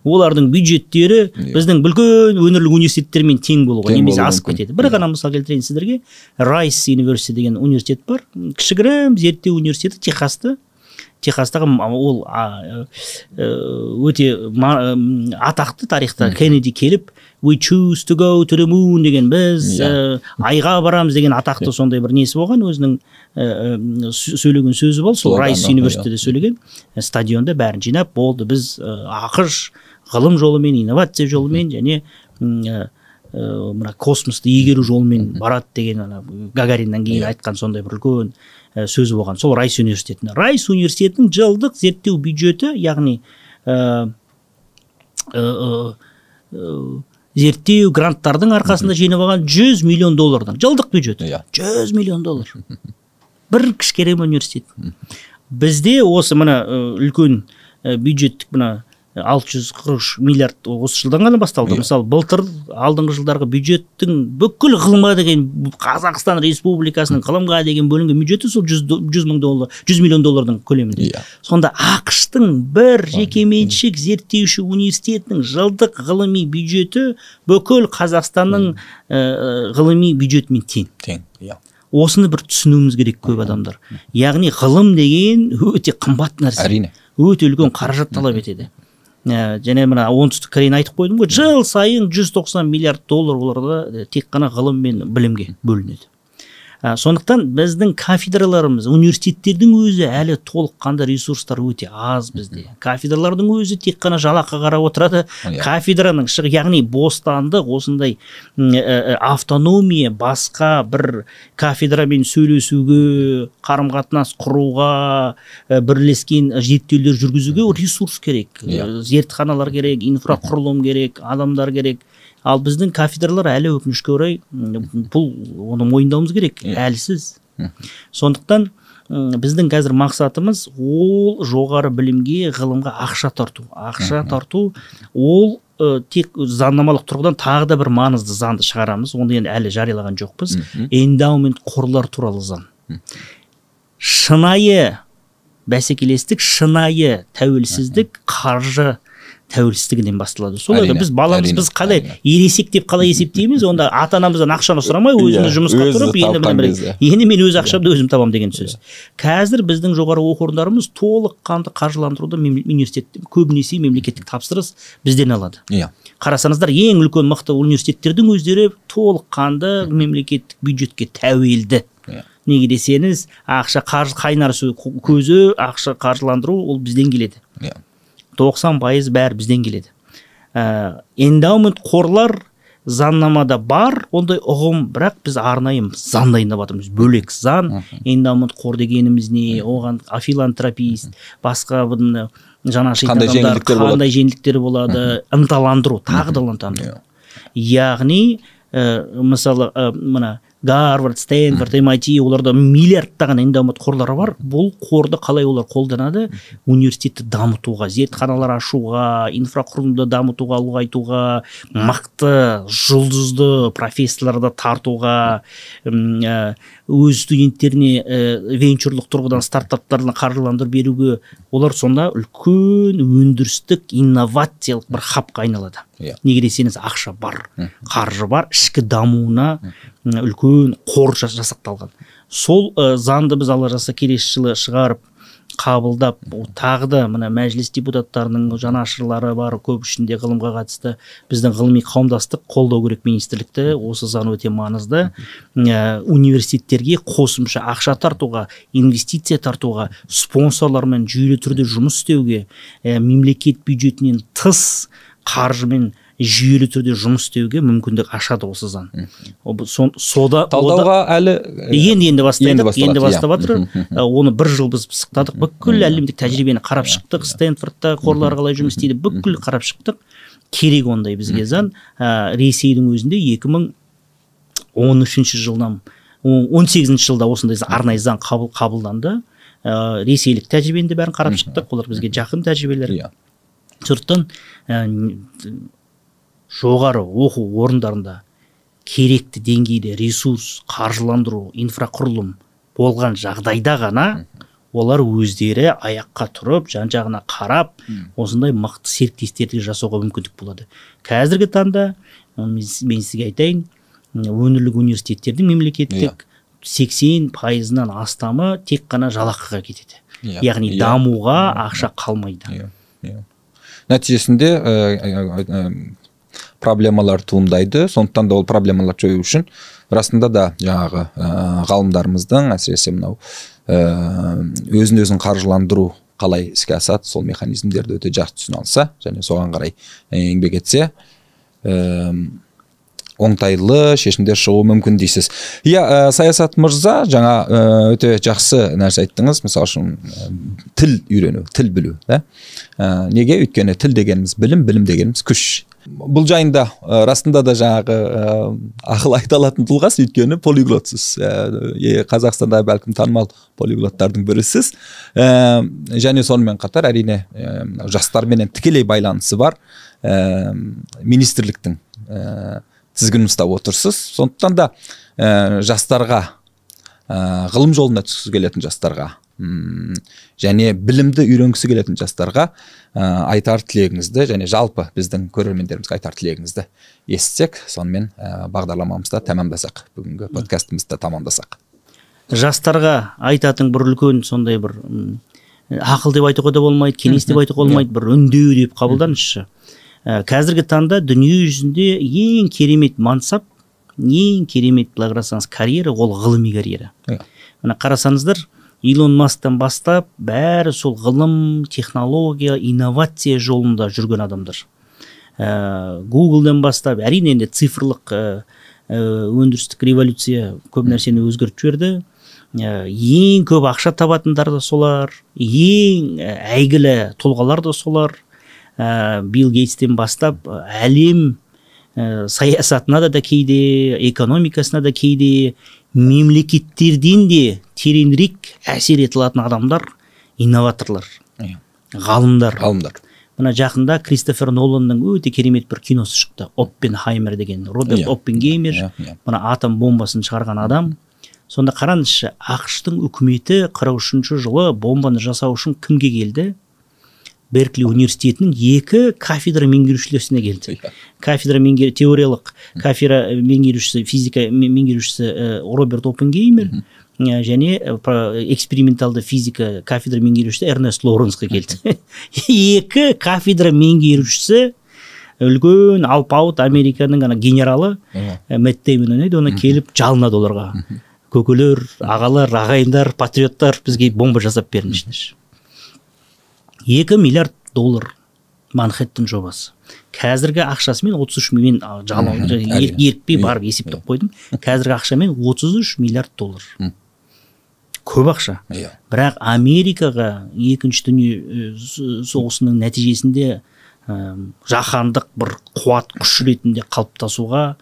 Олардың бюджеттері біздің үлкен өңірлік университеттермен тең болуға немесе асып кетеді. Бір ғана мысал келтірейін сіздерге. Rice University деген университет бар, кішігірім зерттеу университеті, Техаста. Техастағы ол өте атақты тарихта Кеннеди келіп "We choose to go to the moon" деген, біз айға барамыз деген атақты сондай бір несі болған, өзінің сөйлеген сөзі болды. Сол Райс университетінде сөйлеген, стадионда бәрін жинап болды, біз АҚШ ғылым жолымен, инновация жолымен және мына космосты игеру жолымен барады деген, ана Гагариннан кейін айтқан сондай бір үлкен сөзі болған. Сол Райс университетінде, Райс университетінің жылдық зерттеу бюджеті, яғни зерттеу гранттардың арқасында жинап алған 100 миллион доллардан жылдық бюджет. 100 миллион доллар бір кішігірім университет. Бізде осы мына үлкен бюджеттік мына 643 миллиард осы жылдан ғана басталды. Мысалы, былтыр, алдыңғы жылдарғы бюджеттің бүкіл ғылымға деген, Қазақстан Республикасының ғылымға деген бөлінген бюджеті сол 100 мың доллар, 100 миллион доллардың көлемінде. Сонда АҚШ-тың бір жекеменшік зерттеуші университетінің жылдық ғылыми бюджеті бүкіл Қазақстанның ғылыми бюджетімен тең. Тең, иә. Осыны бір түсінуіміз керек көп адамдар. Яғни ғылым деген өте қымбат нәрсе. Өте үлкен қаражат талап етеді. Және мына Оңтүстік Кореяны айтып қойдым ғой, жыл сайын 190 миллиард доллар оларда тек қана ғылым мен білімге бөлінеді. Сондықтан біздің кафедраларымыз, университеттердің өзі әлі толыққанды ресурстар өте аз бізде. Кафедралардың өзі тек қана жалақы қарап отырады. Кафедраның яғни бостандық, осындай автономия, басқа бір кафедрамен сөйлесуге, қарым қатынас құруға, бірлескен зерттеулер жүргізуге ресурс керек. Зертханалар керек, инфрақұрылым керек, адамдар керек. Ал біздің кафедралар әлі, өкінішке орай, бұл оны мойындауымыз керек, әлсіз. Сондықтан біздің қазір мақсатымыз ол жоғары білімге, ғылымға ақша тарту. Ақша тарту ол тек заңнамалық тұрғыдан тағы да бір маңызды заңды шығарамыз, оны енді әлі жариялаған жоқпыз. Эндаумент қорлар туралы заң. Шынайы бәсекелестік, шынайы тәуелсіздік қаржы тәуелсіздігінен басталады. Солай ғой, біз баламыз, біз қалай ересек деп қалай есептейміз? Онда ата анамыздан ақшаны сұрамай, өзіміз жұмысқа Өзі тұрып, енді тапқан міне кезде. Енді мен өз ақшамды өзім табамын деген сөз. Қазір біздің жоғары оқу орындарымыз толыққанды қаржыландыруды университет, көбінесе мемлекеттік тапсырыс бізден алады. Қарасаңыздар, ең үлкен мықты университеттердің өздері толыққанды мемлекеттік бюджетке тәуелді. Неге десеңіз, ақша, қаржы қайнар көзі, ақша қаржыландыру ол бізден келеді. 90% бәрі бізден келеді. Эндаумент қорлар заңнамада бар ондай ұғым, бірақ біз арнайы заң дайындап жатырмыз, бөлек заң. Эндаумент қор дегеніміз не, оған филантропист, басқа бұны жанашыр қандай адамдар жеңілдіктер болады? Қандай жеңілдіктер болады, ынталандыру, тағы да ынталандыру. Яғни мысалы, мына Гарвард, Стэнфорд, MIT, оларда миллиардтаған эндаумент қорлары бар. Бұл қорды қалай олар қолданады? Университетті дамытуға, зертханалар ашуға, инфрақұрылымды дамытуға, ұлғайтуға, мықты жұлдызды профессорларды тартуға, өз студенттеріне венчурлық тұрғыдан стартаптарын қаржыландырып беруге. Олар сонда үлкен өндірістік, инновациялық бір хабқа айналады. Неге десеңіз, ақша бар, қаржы бар, ішкі дамуына үлкен қор жасақталған. Сол заңды біз, Алла жазса, келесі жылы шығарып, қабылдап, тағы да мына мәжіліс депутаттарының жанашырлары бар, көп ішінде ғылымға қатысты біздің ғылыми қауымдастық қолдау керек министрлікті. Осы заң өте маңызды. Университеттерге қосымша ақша тартуға, инвестиция тартуға, спонсорлармен жүйелі түрде жұмыс істеуге, мемлекет бюджетінен тыс қаржымен жүйелі түрде жұмыс істеуге мүмкіндік ашады осы заң. Талдауға әлі, енді бастайдық, енді басталады, енді иә. Бастап жатыр. Оны бір жыл біз пысықтадық, бүкіл әлемдік тәжірибені қарап шықтық, Стэнфордта қорлар қалай жұмыс істейді, бүкіл қарап шықтық. Керек ондай бізге заң. Ресейдің өзінде 2013 жылдан, 18-ші жылда осындай арнайы заң қабылданды. Ресейлік тәжірибені де бәрін қарап шықтық, олар бізге жақын тәжірибелер. Сондықтан жоғары оқу орындарында керекті деңгейде ресурс, қаржыландыру, инфрақұрылым болған жағдайда ғана олар өздері аяққа тұрып, жан-жағына қарап, осындай мықты серіктестерді жасауға мүмкіндік болады. Қазіргі таңда мен сізге айтайын, өңірлік университеттердің мемлекеттік 80%-нан астамы тек қана жалақыға кетеді. Яғни дамуға ақша қалмайды. Нәтижесінде проблемалар туындайды. Сондықтан да ол проблемалар жою үшін расында да жаңағы ғалымдарымыздың, әсіресе мынау өзін өзін қаржыландыру қалай іске асады, сол механизмдерді өте жақсы түсіне алса және соған қарай еңбек етсе, оңтайлы шешімдер шығуы мүмкін дейсіз. Иә, Саясат мырза, жаңа өте жақсы нәрсе айттыңыз. Мысалы үшін тіл үйрену, тіл білу, да? Неге? Өйткені тіл дегеніміз білім, білім дегеніміз күш. Бұл жайында расында да жаңағы ақыл айта алатын тұлғасыз, өйткені полиглотсыз. Қазақстанда бәлкім танымал полиглоттардың бірісіз. Және сонымен қатар әрине жастарменен тікелей байланысы бар министрліктің тізгінін ұстап отырсыз. Сондықтан да жастарға, ғылым жолына түскісі келетін жастарға және білімді үйренгісі келетін жастарға айтар тілегіңізді және жалпы біздің көрермендерімізге айтар тілегіңізді естісек, сонымен бағдарламамызды тәмамдасақ, бүгінгі подкастымызды тамамдасақ. Жастарға айтатын бір үлкен сондай бір ақыл деп айтуға да болмайды, кеңес деп айтуға болмайды, бір үндеу деп қабылданызшы. Қазіргі таңда дүние жүзінде ең керемет мансап, ең керемет, былай қарасаңыз, карьера, ол ғылыми карьера. Мына қарасаңыздар, Илон Масктан бастап бәрі сол ғылым, технология, инновация жолында жүрген адамдар. Гуглдан бастап, әрине енді цифрлық өндірістік революция көп нәрсені өзгертіп жіберді. Ең көп ақша табатындар да солар, ең әйгілі тұлғалар да солар. Билл Гейтстен бастап әлем саясатына да кейде, экономикасына да кейде, мемлекеттерден де тереңірек әсер ете алатын адамдар инноваторлар, ғалымдар. Мына жақында Кристофер Ноланның өте керемет бір киносы шықты, Оппенхаймер деген, Роберт Оппенгеймер, мына атом бомбасын шығарған адам. Сонда қараңызшы, АҚШ-тың үкіметі 43 жылы бомбаны жасау үшін кімге келді? Беркли университетінің екі кафедра меңгерушілеріне келді. Кафедра теориялық кафедра меңгерушісі, физика меңгерушісі Роберт Оппенгеймер және эксперименталды физика кафедра меңгерушісі Эрнест Лоуренсқа келді. Екі кафедра меңгерушісі үлкен алпауыт Американың ана генералы Мэтт Дэймон ойнайды, оны келіп жалынады оларға. Көкелер, ағалар, ағайындар, патриоттар, бізге бомба жасап беріңізші. 2 миллиард доллар Манхэттен жобасы. Қазіргі ақшасымен 33 мен ерікпей барып есептеп қойдым. Қазіргі ақшамен 33 миллиард доллар. Көп ақша. Бірақ Америкаға екінші дүние соғысының нәтижесінде жаһандық бір қуат күш ретінде қалыптасуға,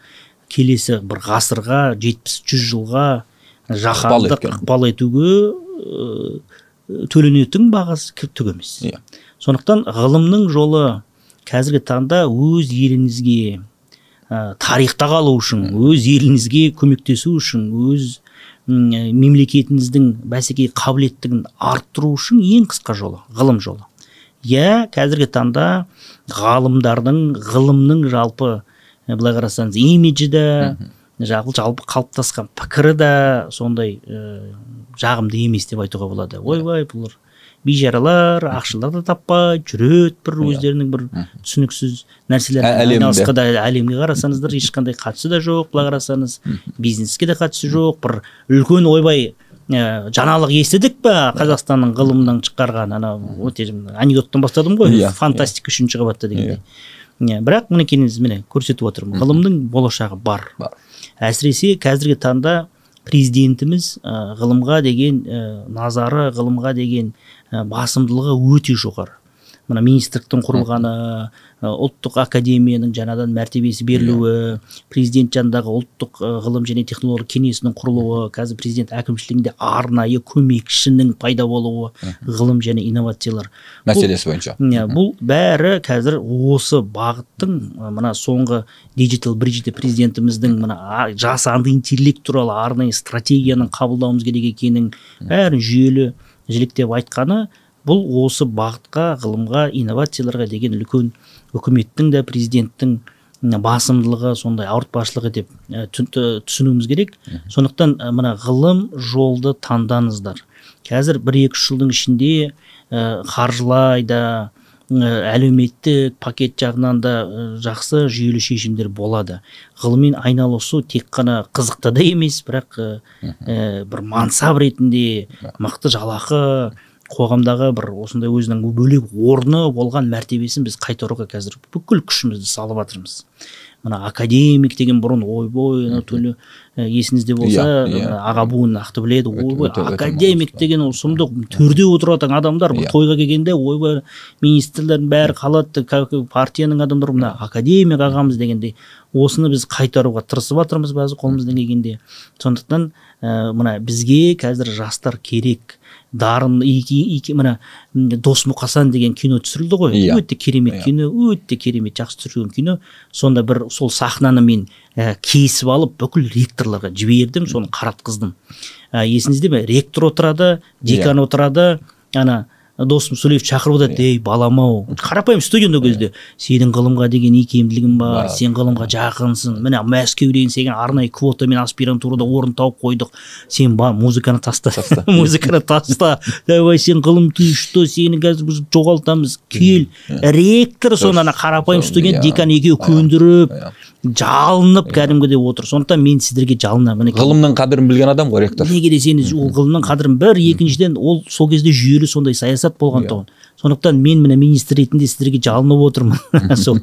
келесі бір ғасырға, 70-100 жылға жаһандық ықпал етуге төленетін бағасы түк емес. Сондықтан ғылымның жолы қазіргі таңда өз еліңізге тарихта қалу үшін, өз еліңізге көмектесу үшін, өз мемлекетіңіздің бәсекеге қабілеттігін арттыру үшін ең қысқа жолы ғылым жолы. Иә, қазіргі таңда ғалымдардың, ғылымның жалпы былай қарасаңыз имиджі де, жалпы қалыптасқан пікірі де сондай жағымды емес деп айтуға болады. Ойбай, бұлар бейшаралар, ақшалар да таппай жүреді, бір өздерінің бір түсініксіз нәрселермен айналысқа да, әлемге қарасаңыздар ешқандай қатысы да жоқ, былай қарасаңыз бизнеске де қатысы жоқ. Бір үлкен ойбай жаңалық естідік па Қазақстанның ғылымынан шығарған, ана өте анекдоттан бастадым ғой, фантастика 3-ші қабатта дегендей. Бірақ мінекейіңіз, міне көрсетіп отырмын, ғылымның болашағы бар. Әсіресе қазіргі таңда президентіміз ғылымға деген назары, ғылымға деген басымдылығы өте жоғары. Мына министрліктің құрылғаны, ұлттық академияның жаңадан мәртебесі берілуі, президент жанындағы ұлттық ғылым және технология кеңесінің құрылуы, қазір президент әкімшілігінде арнайы көмекшінің пайда болуы, ғылым және инновациялар мәселесі бойынша. Бұл бәрі қазір осы бағыттың, мына соңғы Digital Bridge-де президентіміздің мына жасанды интеллект туралы арнайы стратегияның қабылдауымыз керек екенін бәрін жүйелі жіліктеп айтқаны, бұл осы бағытқа, ғылымға, инновацияларға деген үлкен үкіметтің де, президенттің басымдылығы, сондай ауыртпашылығы деп түсінуіміз керек. Сондықтан мына ғылым жолды таңдаңыздар. Қазір 1-2 жылдың ішінде қаржылай да, әлеуметтік пакет жағынан да жақсы жүйелі шешімдер болады. Ғылыммен айналысу тек қана қызықты да емес, бірақ бір мансап ретінде мықты жалақы, қоғамдағы бір осындай өзінің бөлек орны болған мәртебесін біз қайтаруға қазір бүкіл күшімізді салып жатырмыз. Мына академик деген бұрын ойбой, төлі есіңізде болса, аға буын нақты біледі, ойбой, академик деген ол сұмдық, төрде отыратын адамдар, тойға келгенде ойбой, министрлердің бәрі қалады, партияның адамдары, мына академик ағамыз дегендей, осыны біз қайтаруға тырысып жатырмыз базы қолымыздан келгенде. Сондықтан мына бізге қазір жастар керек. Дарын, мына Дос Мұқасан деген кино түсірілді ғой, өте керемет кино, өте керемет жақсы түсірілген кино. Сонда бір сол сахнаны мен кесіп алып бүкіл ректорларға жібердім, соны қаратқыздым. Есіңізде ме, ректор отырады, декан отырады, ана Досым Сүлеев шақырып отырады, ей балам-ау, қарапайым студент ол кезде, сенің ғылымға деген икемділігің бар, сен ғылымға жақынсың, міне Мәскеуден саған арнайы квотамен аспирантурада орын тауып қойдық, сен бар, музыканы таста, музыканы таста, давай сен ғылым түйішті, сені қазір біз жоғалтамыз, кел. Ректор соны ана қарапайым студент, декан екеуі көндіріп, жалынып кәдімгідей отыр. Сондықтан мен сіздерге жалынамын. Ғылымның қадірін білген адам ғой ректор. Неге десеңіз, ол ғылымның қадірін бір, екіншіден ол сол кезде жүйелі сондай саясат болған тұғын. Сондықтан мен міне министр ретінде сіздерге жалынып отырмын. Сол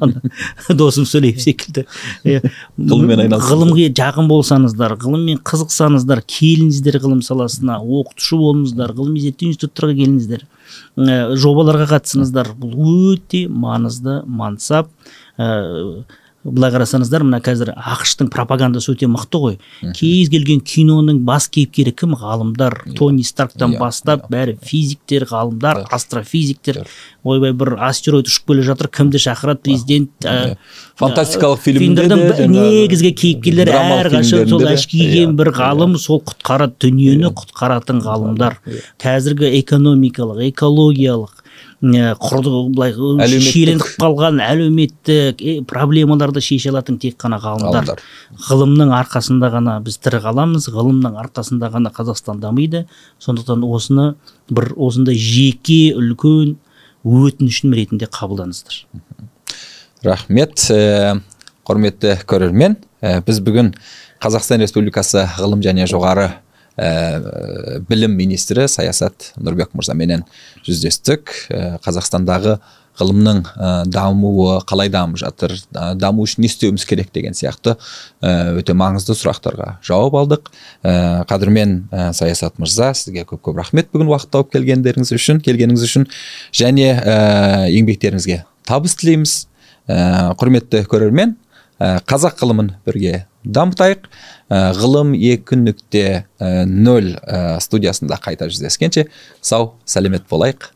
Досым Сүлеев секілді. Ғылыммен айналысып. Ғылымға жақын болсаңыздар, ғылыммен қызықсаңыздар, келіңіздер ғылым саласына, оқытушы болыңыздар, ғылыми зерттеу институттарға келіңіздер, жобаларға қатысыңыздар. Бұл өте маңызды мансап. Былай қарасаңыздар, мына қазір АҚШ-тың пропагандасы өте мықты ғой. Кез келген киноның бас кейіпкері кім? Ғалымдар. Тони Старктан бастап, бәрі физиктер, ғалымдар, астрофизиктер. Ойбай, бір астероид ұшып келе жатыр, кімді шақырады президент? Фантастикалық фильмдердің негізгі кейіпкерлері әрқашан сол әшке киген бір ғалым, сол құтқарады дүниені, құтқаратын ғалымдар. Қазіргі экономикалық, экологиялық, былай шиеленіп қалған әлеуметтік проблемаларды шеше алатын тек қана ғалымдар. Ғылымның арқасында ғана біз тірі қаламыз, ғылымның арқасында ғана Қазақстан дамиды. Сондықтан осыны бір осындай жеке үлкен өтінішім ретінде қабылдаңыздар. Рахмет, құрметті көрермен. Біз бүгін Қазақстан Республикасы ғылым және жоғары білім министрі Саясат Нұрбек мырзаменен жүздестік. Қазақстандағы ғылымның дамуы қалай дамып жатыр, даму үшін не істеуіміз керек деген сияқты өте маңызды сұрақтарға жауап алдық. Қадірмен Саясат мырза, сізге көп-көп рахмет бүгін уақыт тауып келгендеріңіз үшін, келгеніңіз үшін және еңбектеріңізге табыс тілейміз. Құрметті көрермен, қазақ ғылымын бірге дамытайық. Ғылым 2.0 студиясында қайта жүздескенше сау сәлемет болайық.